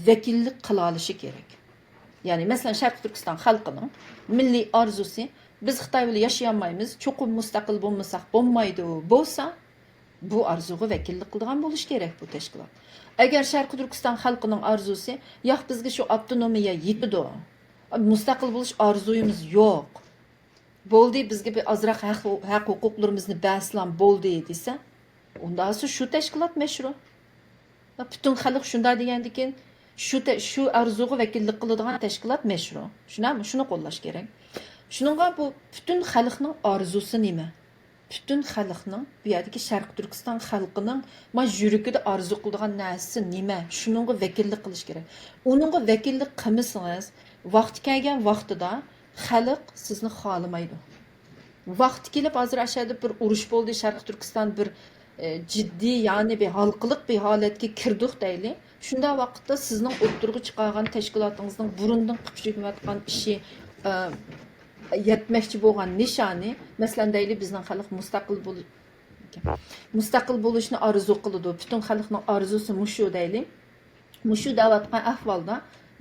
ۋەكىللىك قىلالىشى كېرەك. يەنى، مەسىلەن، شەرقىي تۈركىستان خەلقىنىڭ مىللىي ئارزۇسى، بىز خىتاي بىلەن ياشىيالمايمىز، چوقۇم مۇستەقىل بولمىساق بولمايدۇ، بولسا، بۇ ئارزۇغا ۋەكىللىك قىلىدىغان بولۇشى كېرەك بۇ تەشكىلات. ئەگەر شەرقىي تۈركىستان خەلقىنىڭ ئارزۇسى، ياق، بىزگە شۇ ئاپتونومىيە يېتىدۇ، مۇستەقىل بولۇش ئارزۇيىمىز يوق. بولدى، بىزگە بىر ئازراق ھەق، ھەق ھوقۇقلىرىمىزنى بەرسىلام بولدى دېسە، ئۇنداق شۇ تەشكىلات مەشرۇ. پۈتۈن خەلق شۇنداق دېگەندىكىن، شۇ تە-، شۇ ئارزۇغا ۋەكىللىك قىلىدىغان تەشكىلات مەشرۇ. شۇنداقمۇ؟ شۇنى قوللاش كېرەك. شۇنىڭغا بۇ پۈتۈن خەلقنىڭ ئارزۇسى نېمە؟ پۈتۈن خەلقنىڭ، بۇ يەردىكى شەرقىي تۈركىستان خەلقىنىڭ ما يۈرىكىدە ئارزۇ قىلىدىغان نەرسىسى نېمە؟ شۇنىڭغا ۋەكىللىك قىلىش كېرەك. ئۇنىڭغا ۋەكىللىك قىلمىسىڭىز، ۋاقتى كەلگەن ۋاقتىدا خەلق سىزنى خالىمايدۇ. ۋاقتى كېلىپ، ھازىر ئاشۇ يەردە بىر ئۇرۇش بولدى، شەرقىي تۈركىستان بىر، ئە، جىددىي، يەنى بىر ھالقىلىق بىر ھالەتكە كىردۇق دەيلى. شۇنداق ۋاقىتتا سىزنىڭ ئوتتۇرىغا چىقارغان تەشكىلاتىڭىزنىڭ بۇرۇندىن قىپشىپ يۈرۈۋاتقان ئىشى، ئە، يەتمەكچى بولغان نىشانى، مەسىلەن، دەيلى، بىزنىڭ خەلق مۇستەقىل بول-، مۇستەقىل بولۇشنى ئارزۇ قىلىدۇ، پۈتۈن خەلقنىڭ ئارزۇسى مۇشۇ دەيلى. مۇشۇ دەۋاتقان ئەھۋالدا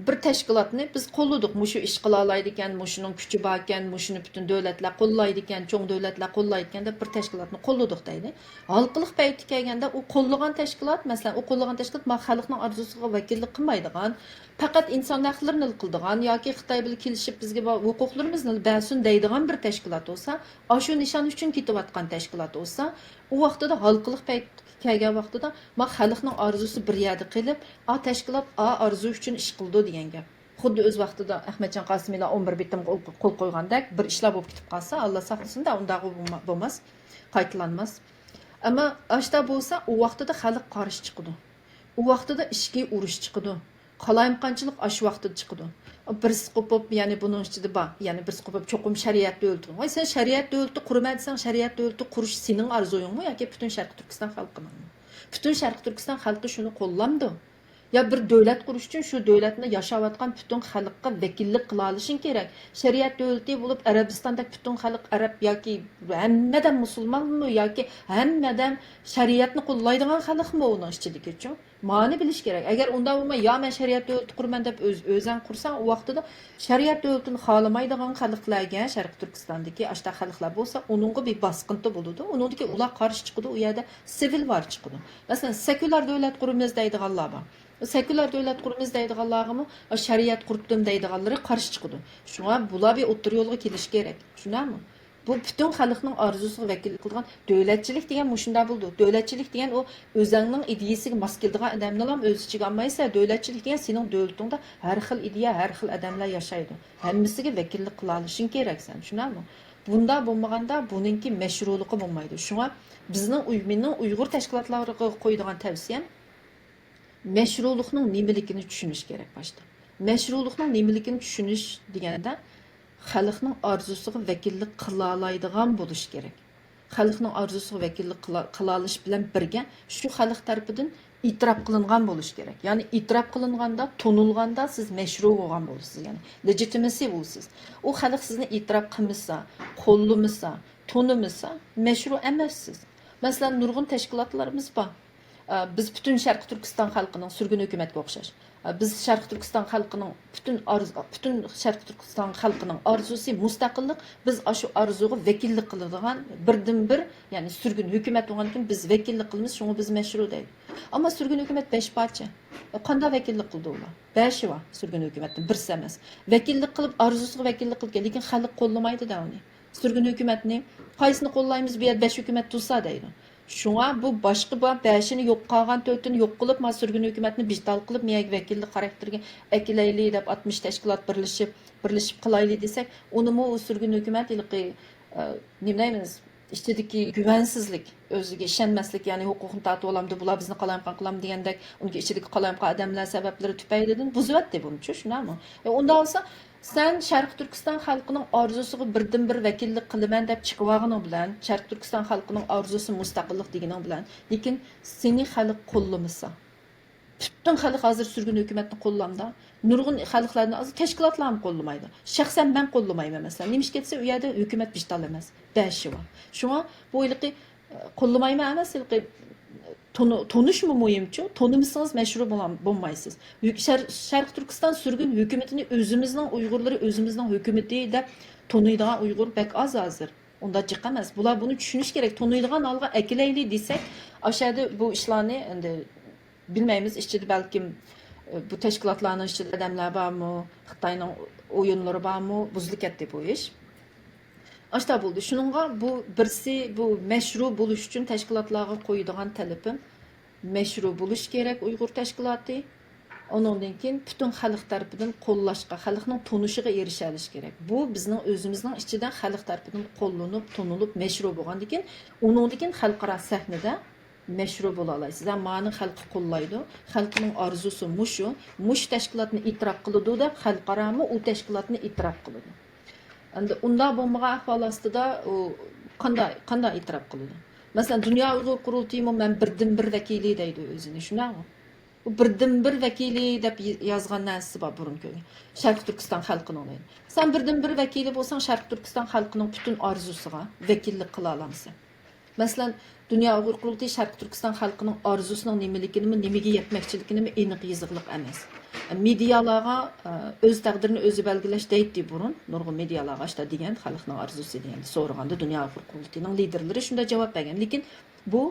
بىر تەشكىلاتنى بىز قوللىدۇق، مۇشۇ ئىش قىلالايدىكەن، مۇشۇنىڭ كۈچى باركەن، مۇشۇنى پۈتۈن دۆلەتلەر قوللايدىكەن، چوڭ دۆلەتلەر قوللايدىكەن دەپ بىر تەشكىلاتنى قوللىدۇق دەيلى. ھالقىلىق پەيتى كەلگەندە ئۇ قوللىغان تەشكىلات، مەسىلەن، ئۇ قوللىغان تەشكىلات ما خەلقنىڭ ئارزۇسىغا ۋەكىللىك قىلمايدىغان، پەقەت ئىنسان ھەقلىرىنىلا قىلىدىغان ياكى خىتاي بىلەن كېلىشىپ بىزگە بار ھوقۇقلىرىمىزنى بەرسۇن دەيدىغان بىر تەشكىلات بولسا، ئاشۇ نىشان ئۈچۈن كېتىۋاتقان تەشكىلات بولسا، ئۇ ۋاقتىدا ھالقىلىق پەيت كەلگەن ۋاقتىدا، ما خەلقنىڭ ئارزۇسى بىر يەردە قېلىپ، ئا تەشكىلات ئا ئارزۇ ئۈچۈن ئىش قىلىدۇ دېگەن گەپ. خۇددى ئۆز ۋاقتىدا ئەخمەتجان قاسىمىلار ئون بىر بېتىمغا قول قويغاندەك بىر ئىشلار بولۇپ كېتىپ قالسا، ئاللا ساقلىسۇن-دە، ئۇنداقغۇ بولما-، بولماس، قايتىلانماس. ئەمما ئاشتا بولسا، ئۇ ۋاقتىدا خەلق قارشى چىقىدۇ. ئۇ ۋاقتىدا ئىچكى ئۇرۇش چىقىدۇ. قالايمىقانچىلىق ئاشۇ ۋاقتىدا چىقىدۇ. بىرسى قوپۇپ، يەنى بۇنىڭ ئىچىدە بار، يەنى بىرسى قوپۇپ، چوقۇم شەرىئەت دۆلىتى. ۋاي، سەن شەرىئەت دۆلىتى قۇرىمەن دېسەڭ، شەرىئەت دۆلىتى قۇرۇش سېنىڭ ئارزۇيۇڭمۇ ياكى پۈتۈن شەرقىي تۈركىستان خەلقىنىڭمۇ؟ پۈتۈن شەرقىي تۈركىستان خەلقى شۇنى قوللامدۇ؟ يا بىر دۆلەت قۇرۇش ئۈچۈن شۇ دۆلەتنى ياشاۋاتقان پۈتۈن خەلققە ۋەكىللىك قىلالىشىڭ كېرەك. شەرىئەت دۆلىتى بولۇپ، ئەرەبىستاندەك پۈتۈن خەلق ئەرەب ياكى ھەممە ئادەم مۇسۇلمانمۇ ياكى ھەممە ئادەم شەرىئەتنى قوللايدىغان خەلقمۇ ئۇنىڭ ئىچىدىكىچۇ؟ مانى بىلىش كېرەك. ئەگەر ئۇنداق بولماي، يا مەن شەرىئەت دۆلىتى قۇرىمەن دەپ ئۆز-، ئۆزەڭ قۇرساڭ، ئۇ ۋاقتىدا شەرىئەت دۆلىتىنى خالىمايدىغان خەلقلەرگە، شەرقىي تۈركىستاندىكى ئاشتا خەلقلەر بولسا، ئۇنىڭغا بىر باسقىنتى بولىدۇ. ئۇنىڭدىكى ئۇلار قارشى چىقىدۇ، ئۇ يەردە سىۋىل ۋار چىقىدۇ. مەسىلەن، سېكۇلار دۆلەت قۇرىمىز دەيدىغانلار بار. سېكۇلار دۆلەت قۇرىمىز دەيدىغانلارغىمۇ شەرىئەت قۇرۇتتۇم دەيدىغانلىرى قارشى چىقىدۇ. شۇڭا بۇلار بىر ئوتتۇرا يولغا كېلىشى كېرەك. چۈشىنەمۇ؟ بۇ پۈتۈن خەلقنىڭ ئارزۇسىغا ۋەكىللىك قىلىدىغان دۆلەتچىلىك دېگەن مۇشۇنداق بولىدۇ. دۆلەتچىلىك دېگەن ئۇ ئۆزەڭنىڭ ئىدىيىسىگە ماس كېلىدىغان ئادەمنىلا ئۆز ئىچىگە ئالمايسەن. دۆلەتچىلىك دېگەن سېنىڭ دۆلىتىڭدە ھەر خىل ئىدىيە، ھەر خىل ئادەملەر ياشايدۇ. ھەممىسىگە ۋەكىللىك قىلالىشىڭ كېرەك سەن، چۈشىنەمۇ؟ بۇنداق بولمىغاندا بۇنىڭكى مەشرۇلۇقى بولمايدۇ. شۇڭا بىزنىڭ ئۇي-، مېنىڭ ئۇيغۇر تەشكىلاتلىرىغا قويىدىغان تەۋسىيەم، مەشرۇلۇقنىڭ نېمىلىكىنى چۈشىنىش كېرەك باشتا. مەشرۇلۇقنىڭ نېمىلىكىنى چۈشىنىش دېگەندە، خەلقنىڭ ئارزۇسىغا ۋەكىللىك قىلالايدىغان بولۇش كېرەك. خەلقنىڭ ئارزۇسىغا ۋەكىللىك قىلا-، قىلالىشى بىلەن بىرگە، شۇ خەلق تەرىپىدىن ئېتىراپ قىلىنغان بولۇش كېرەك. يەنى ئېتىراپ قىلىنغاندا، تونۇلغاندا سىز مەشرۇ بولغان بولىسىز، يەنى لېجىتىمىسى بولىسىز. ئۇ خەلق سىزنى ئېتىراپ قىلمىسا، قوللىمىسا، تونۇمىسا، مەشرۇ ئەمەسسىز. مەسىلەن، نۇرغۇن تەشكىلاتلىرىمىز بار. ئە، بىز پۈتۈن شەرقىي تۈركىستان خەلقىنىڭ سۈرگۈن ھۆكۈمەتكە ئوخشاش. ئە، بىز شەرقىي تۈركىستان خەلقىنىڭ پۈتۈن ئارز-، پۈتۈن شەرقىي تۈركىستان خەلقىنىڭ ئارزۇسى مۇستەقىللىق. بىز ئاشۇ ئارزۇغا ۋەكىللىك قىلىدىغان بىردىنبىر، يەنى سۈرگۈن ھۆكۈمەت بولغاندىكىن بىز ۋەكىللىك قىلىمىز، شۇڭا بىز مەشرۇ دەيدۇ. ئەمما سۈرگۈن ھۆكۈمەت بەش پارچە. ئە، قانداق ۋەكىللىك قىلدى ئۇلار؟ بەشى بار سۈرگۈن ھۆكۈمەتنىڭ، بىرسى ئەمەس. ۋەكىللىك قىلىپ، ئارزۇسىغا ۋەكىللىك قىلىدىكەن، لېكىن خەلق قوللىمايدۇ-دە ئۇنى. سۈرگۈن ھۆكۈمەتنى قايسىنى قوللايمىز، بۇ يەردە بەش ھۆكۈمەت تۇرسا دەيدۇ. شۇڭا بۇ باشقا بار بەشىنى يوق، قالغان تۆتىنى يوق قىلىپ، ما سۈرگۈن ھۆكۈمەتنى بىتال قىلىپ، مېيەگە ۋەكىللىك خاراكتېرىگە ئەكېلەيلى دەپ ئاتمىش تەشكىلات بىرلىشىپ، بىرلىشىپ قىلايلى دېسەك، ئۇنىمۇ ئۇ سۈرگۈن ھۆكۈمەت ھېلىقى، ئە، نېمە دەيمىز، ئىچىدىكى گۈۋەنسىزلىك، ئۆزىگە ئىشەنمەسلىك، يەنى ھوقۇقنى تارتىۋالامدۇ، بۇلار بىزنى قالايمىقان قىلامدۇ دېگەندەك، ئۇنىڭ ئىچىدىكى قالايمىقان ئادەملەر سەۋەبلىرى تۈپەيلىدىن بۇزۇۋەتتى بۇنىچۇ، شۇنداقمۇ؟ ئە، ئۇنداق بولسا، سەن شەرقىي تۈركىستان خەلقىنىڭ ئارزۇسىغا بىردىنبىر ۋەكىللىك قىلىمەن دەپ چىقىۋالغىنىڭ بىلەن، شەرقىي تۈركىستان خەلقىنىڭ ئارزۇسى مۇستەقىللىق دېگىنىڭ بىلەن، لېكىن سېنى خەلق قوللىمىسا، پۈتۈن خەلق ھازىر سۈرگۈن ھۆكۈمەتنى قوللامدا، نۇرغۇن خەلقلەرنى ھازىر تەشكىلاتلارمۇ قوللىمايدۇ. شەخسەن مەن قوللىمايمەن، مەسىلەن. نېمىشقا دېسە، ئۇ يەردە ھۆكۈمەت بىتال ئەمەس، بەشى بار. شۇڭا بۇ ھېلىقى قوللىمايمەن ئەمەس، ھېلىقى تونۇ-، تونۇشمۇ مۇھىمچۇ؟ تونۇمىسىڭىز مەشرۇ بولام-، بولمايسىز. ھۆك-، شەر-، شەرقىي تۈركىستان سۈرگۈن ھۆكۈمىتىنى ئۆزىمىزنىڭ ئۇيغۇرلىرى ئۆزىمىزنىڭ ھۆكۈمىتى دەپ تونۇيدىغان ئۇيغۇر بەك ئاز ھازىر. ئۇنداق جىق ئەمەس. بۇلار بۇنى چۈشىنىشى كېرەك. تونۇيدىغان ھالغا ئەكېلەيلى دېسەك، ئاشۇ يەردە بۇ ئىشلارنى ئەمدى بىلمەيمىز، ئىچىدە بەلكىم، بۇ تەشكىلاتلارنىڭ ئىچىدە ئادەملەر بارمۇ، خىتاينىڭ ئويۇنلىرى بارمۇ، بۇزۇلۇپ كەتتى بۇ ئىش. ئاشتا بولدى. شۇنىڭغا بۇ بىرسى، بۇ مەشرۇ بولۇش ئۈچۈن تەشكىلاتلارغا قويىدىغان تەلىپىم، مەشرۇ بولۇش كېرەك ئۇيغۇر تەشكىلاتى. ئۇنىڭدىن كېيىن پۈتۈن خەلق تەرىپىدىن قوللاشقا، خەلقنىڭ تونۇشىغا ئېرىشەلىش كېرەك. بۇ بىزنىڭ ئۆزىمىزنىڭ ئىچىدە خەلق تەرىپىدىن قوللىنىپ، تونۇلۇپ، مەشرۇ بولغاندىن كېيىن، ئۇنىڭدىن كېيىن خەلقئارا سەھنىدە مەشرۇ بولالايسىز. ھە، مانى خەلق قوللايدۇ. خەلقنىڭ ئارزۇسى مۇشۇ. مۇشۇ تەشكىلاتنى ئېتىراپ قىلىدۇ دەپ خەلقئارامۇ ئۇ تەشكىلاتنى ئېتىراپ قىلىدۇ. ئەمدى ئۇنداق بولمىغان ئەھۋال ئاستىدا ئۇ قانداق، قانداق ئېتىراپ قىلىدۇ؟ مەسىلەن، دۇنيا ئۇيغۇر قۇرۇلتىيىمۇ مەن بىردىنبىر ۋەكىلى دەيدۇ ئۆزىنى، شۇنداقمۇ؟ ئۇ بىردىنبىر ۋەكىلى دەپ يازغان نەرسىسى بار بۇرۇن كۆرگەن. شەرقىي تۈركىستان خەلقىنىڭ دەيدۇ. سەن بىردىنبىر ۋەكىلى بولساڭ، شەرقىي تۈركىستان خەلقىنىڭ پۈتۈن ئارزۇسىغا ۋەكىللىك قىلالامسەن؟ مەسىلەن، دۇنيا ئۇيغۇر قۇرۇلتىيى شەرقىي تۈركىستان خەلقىنىڭ ئارزۇسىنىڭ نېمىلىكىنىمۇ، نېمىگە يەتمەكچىلىكىنىمۇ ئېنىق يېزىقلىق ئەمەس. مېدىيالارغا، ئە، ئۆز تەقدىرىنى ئۆزى بەلگىلەش دەيتتى بۇرۇن. نۇرغۇن مېدىيالارغا ئاشتا دېگەن، خەلقنىڭ ئارزۇسى دېگەندە سورىغاندا دۇنيا ئۇيغۇر قۇرۇلتىيىنىڭ لىدېرلىرى شۇنداق جاۋاب بەرگەن. لېكىن بۇ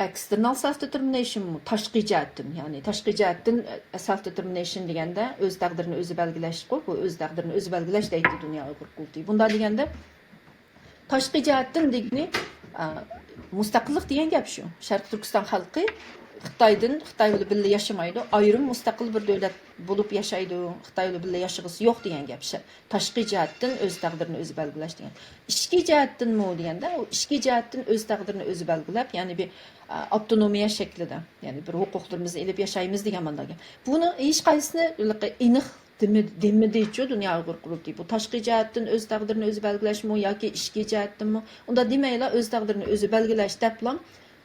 ئەكستېرنال سېلف دېتېرمىنېيشنمۇ، تاشقى جەھەتتىن، يەنى تاشقى جەھەتتىن سېلف دېتېرمىنېيشن دېگەندە ئۆز تەقدىرىنى ئۆزى بەلگىلەشقۇ، بۇ ئۆز تەقدىرىنى ئۆزى بەلگىلەش دەيتتى دۇنيا ئۇيغۇر قۇرۇلتىيى. بۇنداق دېگەندە، تاشقى جەھەتتىن دېگىنى، ئا، مۇستەقىللىق دېگەن گەپ شۇ. شەرقىي تۈركىستان خەلقى خىتايدىن، خىتاي بىلەن بىللە ياشىمايدۇ. ئايرىم مۇستەقىل بىر دۆلەت بولۇپ ياشايدۇ. خىتاي بىلەن بىللە ياشىغۇسى يوق دېگەن گەپ. شە-، تاشقى جەھەتتىن ئۆز تەقدىرىنى ئۆزى بەلگىلەش دېگەن. ئىچكى جەھەتتىنمۇ دېگەندە، ئۇ ئىچكى جەھەتتىن ئۆز تەقدىرىنى ئۆزى بەلگىلەپ، يەنى بىر، ئا، ئاپتونومىيە شەكلىدە، يەنى بىر ھوقۇقلىرىمىزنى ئېلىپ ياشايمىز دېگەن مانا گەپ. بۇنىڭ ھېچقايسىسىنى ئېنىق دېمە-، دېمىدىچۇ دۇنيا ئۇيغۇر قۇرۇلتىيى. بۇ تاشقى جەھەتتىن ئۆز تەقدىرىنى ئۆزى بەلگىلەشمۇ ياكى ئىچكى جەھەتتىنمۇ؟ ئۇنداق دېمەيلا، ئۆز تەقدىرىنى ئۆزى بەلگىلەش دەپلا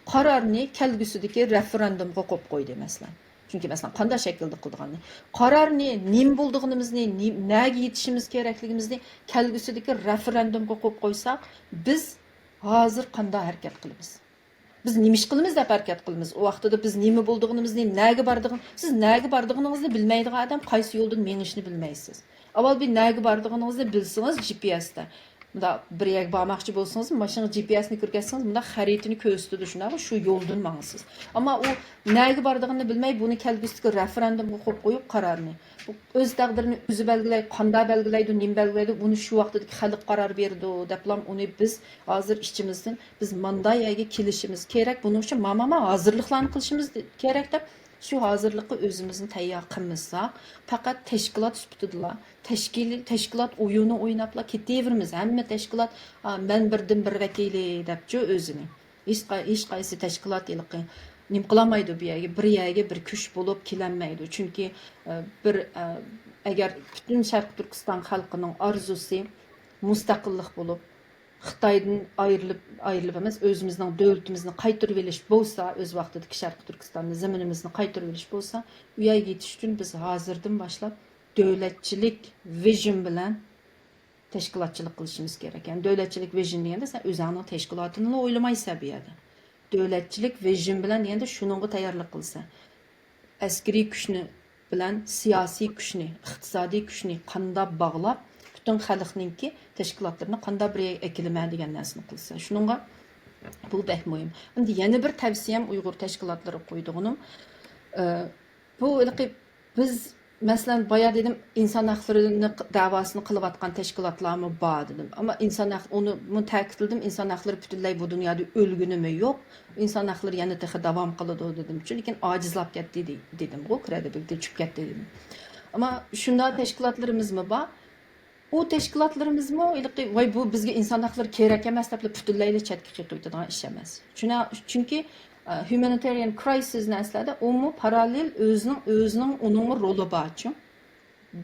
قارارنى كەلگۈسىدىكى رېفېرېندۇمغا قويۇپ قويدى، مەسىلەن. چۈنكى، مەسىلەن، قانداق شەكىلدە قىلىدىغاننى، قارارنى، نېمە بولىدىغىنىمىزنى، نېم-، نەگە يېتىشىمىز كېرەكلىكىمىزنى كەلگۈسىدىكى رېفېرېندۇمغا قويۇپ قويساق، بىز ھازىر قانداق ھەرىكەت قىلىمىز؟ بىز نېمە ئىش قىلىمىز دەپ ھەرىكەت قىلىمىز. ئۇ ۋاقتىدا بىز نېمە بولىدىغىنىمىزنى، نەگە بارىدىغان، سىز نەگە بارىدىغىنىڭىزنى بىلمەيدىغان ئادەم قايسى يولدىن مېڭىشنى بىلمەيسىز. ئاۋۋال بىر نەگە بارىدىغىنىڭىزنى بىلسىڭىز، جى پى ئېستا. مۇنداق بىر يەرگە بارماقچى بولسىڭىز، ماشىنىغا جى پى ئېسنى كىرگۈزسىڭىز، مۇنداق خەرىتىنى كۆرسىتىدۇ، شۇنداقمۇ؟ شۇ يولدىن ماڭىسىز. ئەمما ئۇ نەگە بارىدىغىنىنى بىلمەي، بۇنى كەلگۈسىدىكى رېفېرېندۇمغا قويۇپ قويۇپ قارارنى. بۇ ئۆز تەقدىرىنى ئۆزى بەلگىلەي، قانداق بەلگىلەيدۇ، نېمە بەلگىلەيدۇ، بۇنى شۇ ۋاقتىدىكى خەلق قارار بېرىدۇ، دەپلا ئۇنى بىز ھازىر ئىچىمىزدىن، بىز مانداق يەرگە كېلىشىمىز كېرەك، بۇنىڭ ئۈچۈن مانا، مانا ھازىرلىقلارنى قىلىشىمىز كېرەك دەپ، شۇ ھازىرلىققا ئۆزىمىزنى تەييار قىلمىساق، پەقەت تەشكىلات سۈپىتىدىلا، تەشكىلىي، تەشكىلات ئويۇنى ئويناپلا كېتىۋېرىمىز. ھەممە تەشكىلات، «ئا، مەن بىردىن بىر ۋەكىلى» دەپچۇ ئۆزىنى. ھېچقا-، ھېچقايسى تەشكىلات ھېلىقى نېمە قىلالمايدۇ بۇ يەرگە، بىر يەرگە بىر كۈچ بولۇپ كېلەلمەيدۇ. چۈنكى، ئە، بىر، ئە، ئەگەر پۈتۈن شەرقىي تۈركىستان خەلقىنىڭ ئارزۇسى مۇستەقىللىق بولۇپ، خىتايدىن ئايرىلىپ، ئايرىلىپ ئەمەس، ئۆزىمىزنىڭ دۆلىتىمىزنى قايتۇرۇۋېلىش بولسا، ئۆز ۋاقتىدىكى شەرقىي تۈركىستاننى، زېمىنىمىزنى قايتۇرۇۋېلىش بولسا، ئۇ يەرگە يېتىش ئۈچۈن بىز ھازىردىن باشلاپ دۆلەتچىلىك ۋىژن بىلەن تەشكىلاتچىلىق قىلىشىمىز كېرەك. يەنى دۆلەتچىلىك ۋىژن دېگەندە سەن ئۆزۈڭنىڭ تەشكىلاتىنىلا ئويلىمايسەن بۇ يەردە. دۆلەتچىلىك ۋىژن بىلەن دېگەندە شۇنىڭغا تەييارلىق قىلىسەن. ئەسكىرىي كۈچنى بىلەن سىياسىي كۈچنى، ئىقتىسادىي كۈچنى قانداق باغلاپ، پۈتۈن خەلقنىڭكى تەشكىلاتلىرىنى قانداق بىر يەرگە ئەكېلىمەن دېگەن نەرسىنى قىلسا، شۇنىڭغا بۇ بەك مۇھىم. ئەمدى يەنە بىر تەۋسىيەم ئۇيغۇر تەشكىلاتلىرىغا قويىدىغىنىم، ئە، بۇ ھېلىقى بىز، مەسىلەن، بايا دېدىم، ئىنسان ھەقلىرىنى ق-، دەۋاسىنى قىلىۋاتقان تەشكىلاتلارمۇ بار دېدىم. ئەمما ئىنسان ھەق-، ئۇنى، بۇنى تەكىتلىدىم، ئىنسان ھەقلىرى پۈتۈنلەي بۇ دۇنيادا ئۆلگىنىمۇ يوق. ئىنسان ھەقلىرى يەنە تېخى داۋام قىلىدۇ دېدىمچۇ، لېكىن ئاجىزلاپ كەتتى دې-، دېدىمغۇ، كرېدىبىلىتى چۈشۈپ كەتتى دېدىم. ئەمما شۇنداق تەشكىلاتلىرىمىزمۇ بار. ئۇ تەشكىلاتلىرىمىزمۇ ھېلىقى، ۋاي، بۇ بىزگە ئىنسان ھەقلىرى كېرەك ئەمەس دەپلا پۈتۈنلەيلا چەتكە قېقىۋېتىدىغان ئىش ئەمەس. چۈنە-، چۈنكى، ئە، ھيۇمانىتارىيەن كرايسىس نەرسىلەردە ئۇمۇ پاراللېل ئۆزىنىڭ، ئۆزىنىڭ، ئۇنىڭمۇ رولى بارچۇ.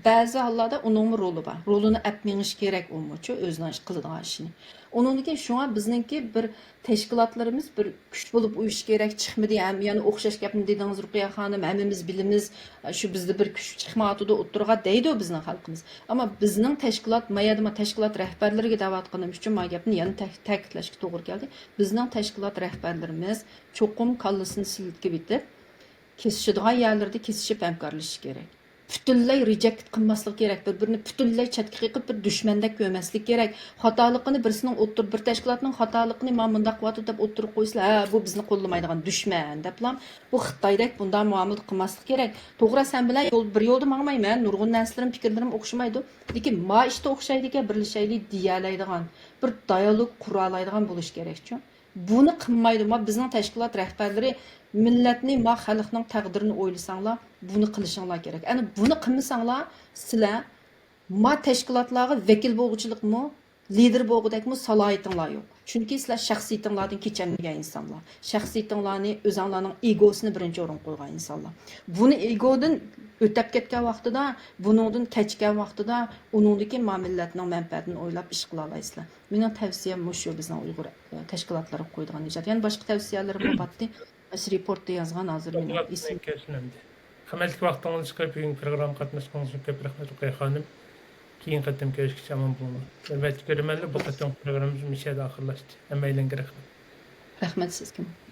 بەزى ھاللاردا ئۇنىڭمۇ رولى بار. رولىنى ئەپ مېڭىش كېرەك ئۇمۇچۇ، ئۆزىنىڭ ئىش قىلىدىغان ئىشىنى. ئۇنىڭدىن كېيىن شۇڭا بىزنىڭكى بىر تەشكىلاتلىرىمىز بىر كۈچ بولۇپ ئۇيۇشۇش كېرەك، چىقمىدى. ھەم يەنە ئوخشاش گەپنى دېدىڭىز، رۇقىيە خانىم، ھەممىمىز بىلىمىز، شۇ بىزدە بىر كۈچ چىقمايۋاتىدۇ ئوتتۇرىغا دەيدۇ بىزنىڭ خەلقىمىز. ئەمما بىزنىڭ تەشكىلات، ما يەردە ما تەشكىلات رەھبەرلىرىگە دەۋاتقىنىم ئۈچۈن ما گەپنى يەنە تەك-، تەكىتلەشكە توغرا كەلدى. بىزنىڭ تەشكىلات رەھبەرلىرىمىز چوقۇم كاللىسىنى سىلكىۋېتىپ، كېسىشىدىغان يەرلىرىدە كېسىشىپ ھەمكارلىشىشى كېرەك. پۈتۈنلەي رىجېكت قىلماسلىق كېرەك، بىر بىرىنى پۈتۈنلەي چەتكە قېقىپ، بىر دۈشمەندەك كۆرمەسلىك كېرەك. خاتالىقىنى بىرسىنىڭ ئوتتۇرا، بىر تەشكىلاتنىڭ خاتالىقىنى مانا مۇنداق قىلىۋاتىدۇ دەپ ئوتتۇرىغا قويسىلا، ھە، بۇ بىزنى قوللىمايدىغان دۈشمەن دەپلا، بۇ خىتايدەك بۇنداق مۇئامىلە قىلماسلىق كېرەك. توغرا، سەن بىلەن يول، بىر يولدا ماڭمايمەن، نۇرغۇن نەرسىلىرىم، پىكىرلىرىم ئوخشىمايدۇ، لېكىن ما ئىشتا ئوخشايدىكەن، بىرلىشەيلى دېيەلەيدىغان، بىر دىئالوگ قۇرالايدىغان بولۇش كېرەكچۇ. بۇنى قىلمايدۇ. ما بىزنىڭ تەشكىلات رەھبەرلىرى مىللەتنى، ما خەلقنىڭ تەقدىرىنى ئويلىساڭلار، بۇنى قىلىشىڭلار كېرەك. ئەنە بۇنى قىلمىساڭلار، سىلەر ما تەشكىلاتلارغا ۋەكىل بولغۇچىلىقمۇ، لىدېر بولغۇدەكمۇ سالاھىيىتىڭلار يوق. چۈنكى سىلەر شەخسىيىتىڭلاردىن كېچەلمىگەن ئىنسانلار. شەخسىيىتىڭلارنى، ئۆزۈڭلارنىڭ ئېگوسىنى بىرىنچى ئورۇنغا قويغان ئىنسانلار. بۇنى ئېگودىن ئۆتەپ كەتكەن ۋاقتىدا، بۇنىڭدىن كەچكەن ۋاقتىدا، ئۇنىڭدىن كېيىن ما مىللەتنىڭ مەنپەئەتىنى ئويلاپ ئىش قىلالايسىلەر. مېنىڭ تەۋسىيەم مۇشۇ، بىزنىڭ ئۇيغۇر، ئە، تەشكىلاتلىرىغا قويىدىغان ئىجاد. يەنە باشقا تەۋسىيەلىرىممۇ بارتى. ئاشۇ رېپورتتا يازغان ھازىر مېنىڭ ئېسىم. كەچۈرۈمدە. قىممەتلىك ۋاقتىڭىزنى چىقىرىپ، بۈگۈنكى پروگراممىغا قاتناشقىنىڭىز ئۈچۈن كۆپ رەھمەت، رۇقىيە خانىم. كېيىنكى قېتىم كۆرۈشكىچە ئامان بولۇڭلار. ھۆرمەتلىك كۆرۈرمەنلەر، بۇ قېتىمقى پروگراممىمىز مۇشۇ يەردە ئاخىرلاشتى. ھەممەيلەنگە رەھمەت. رەھمەت سىزگىمۇ.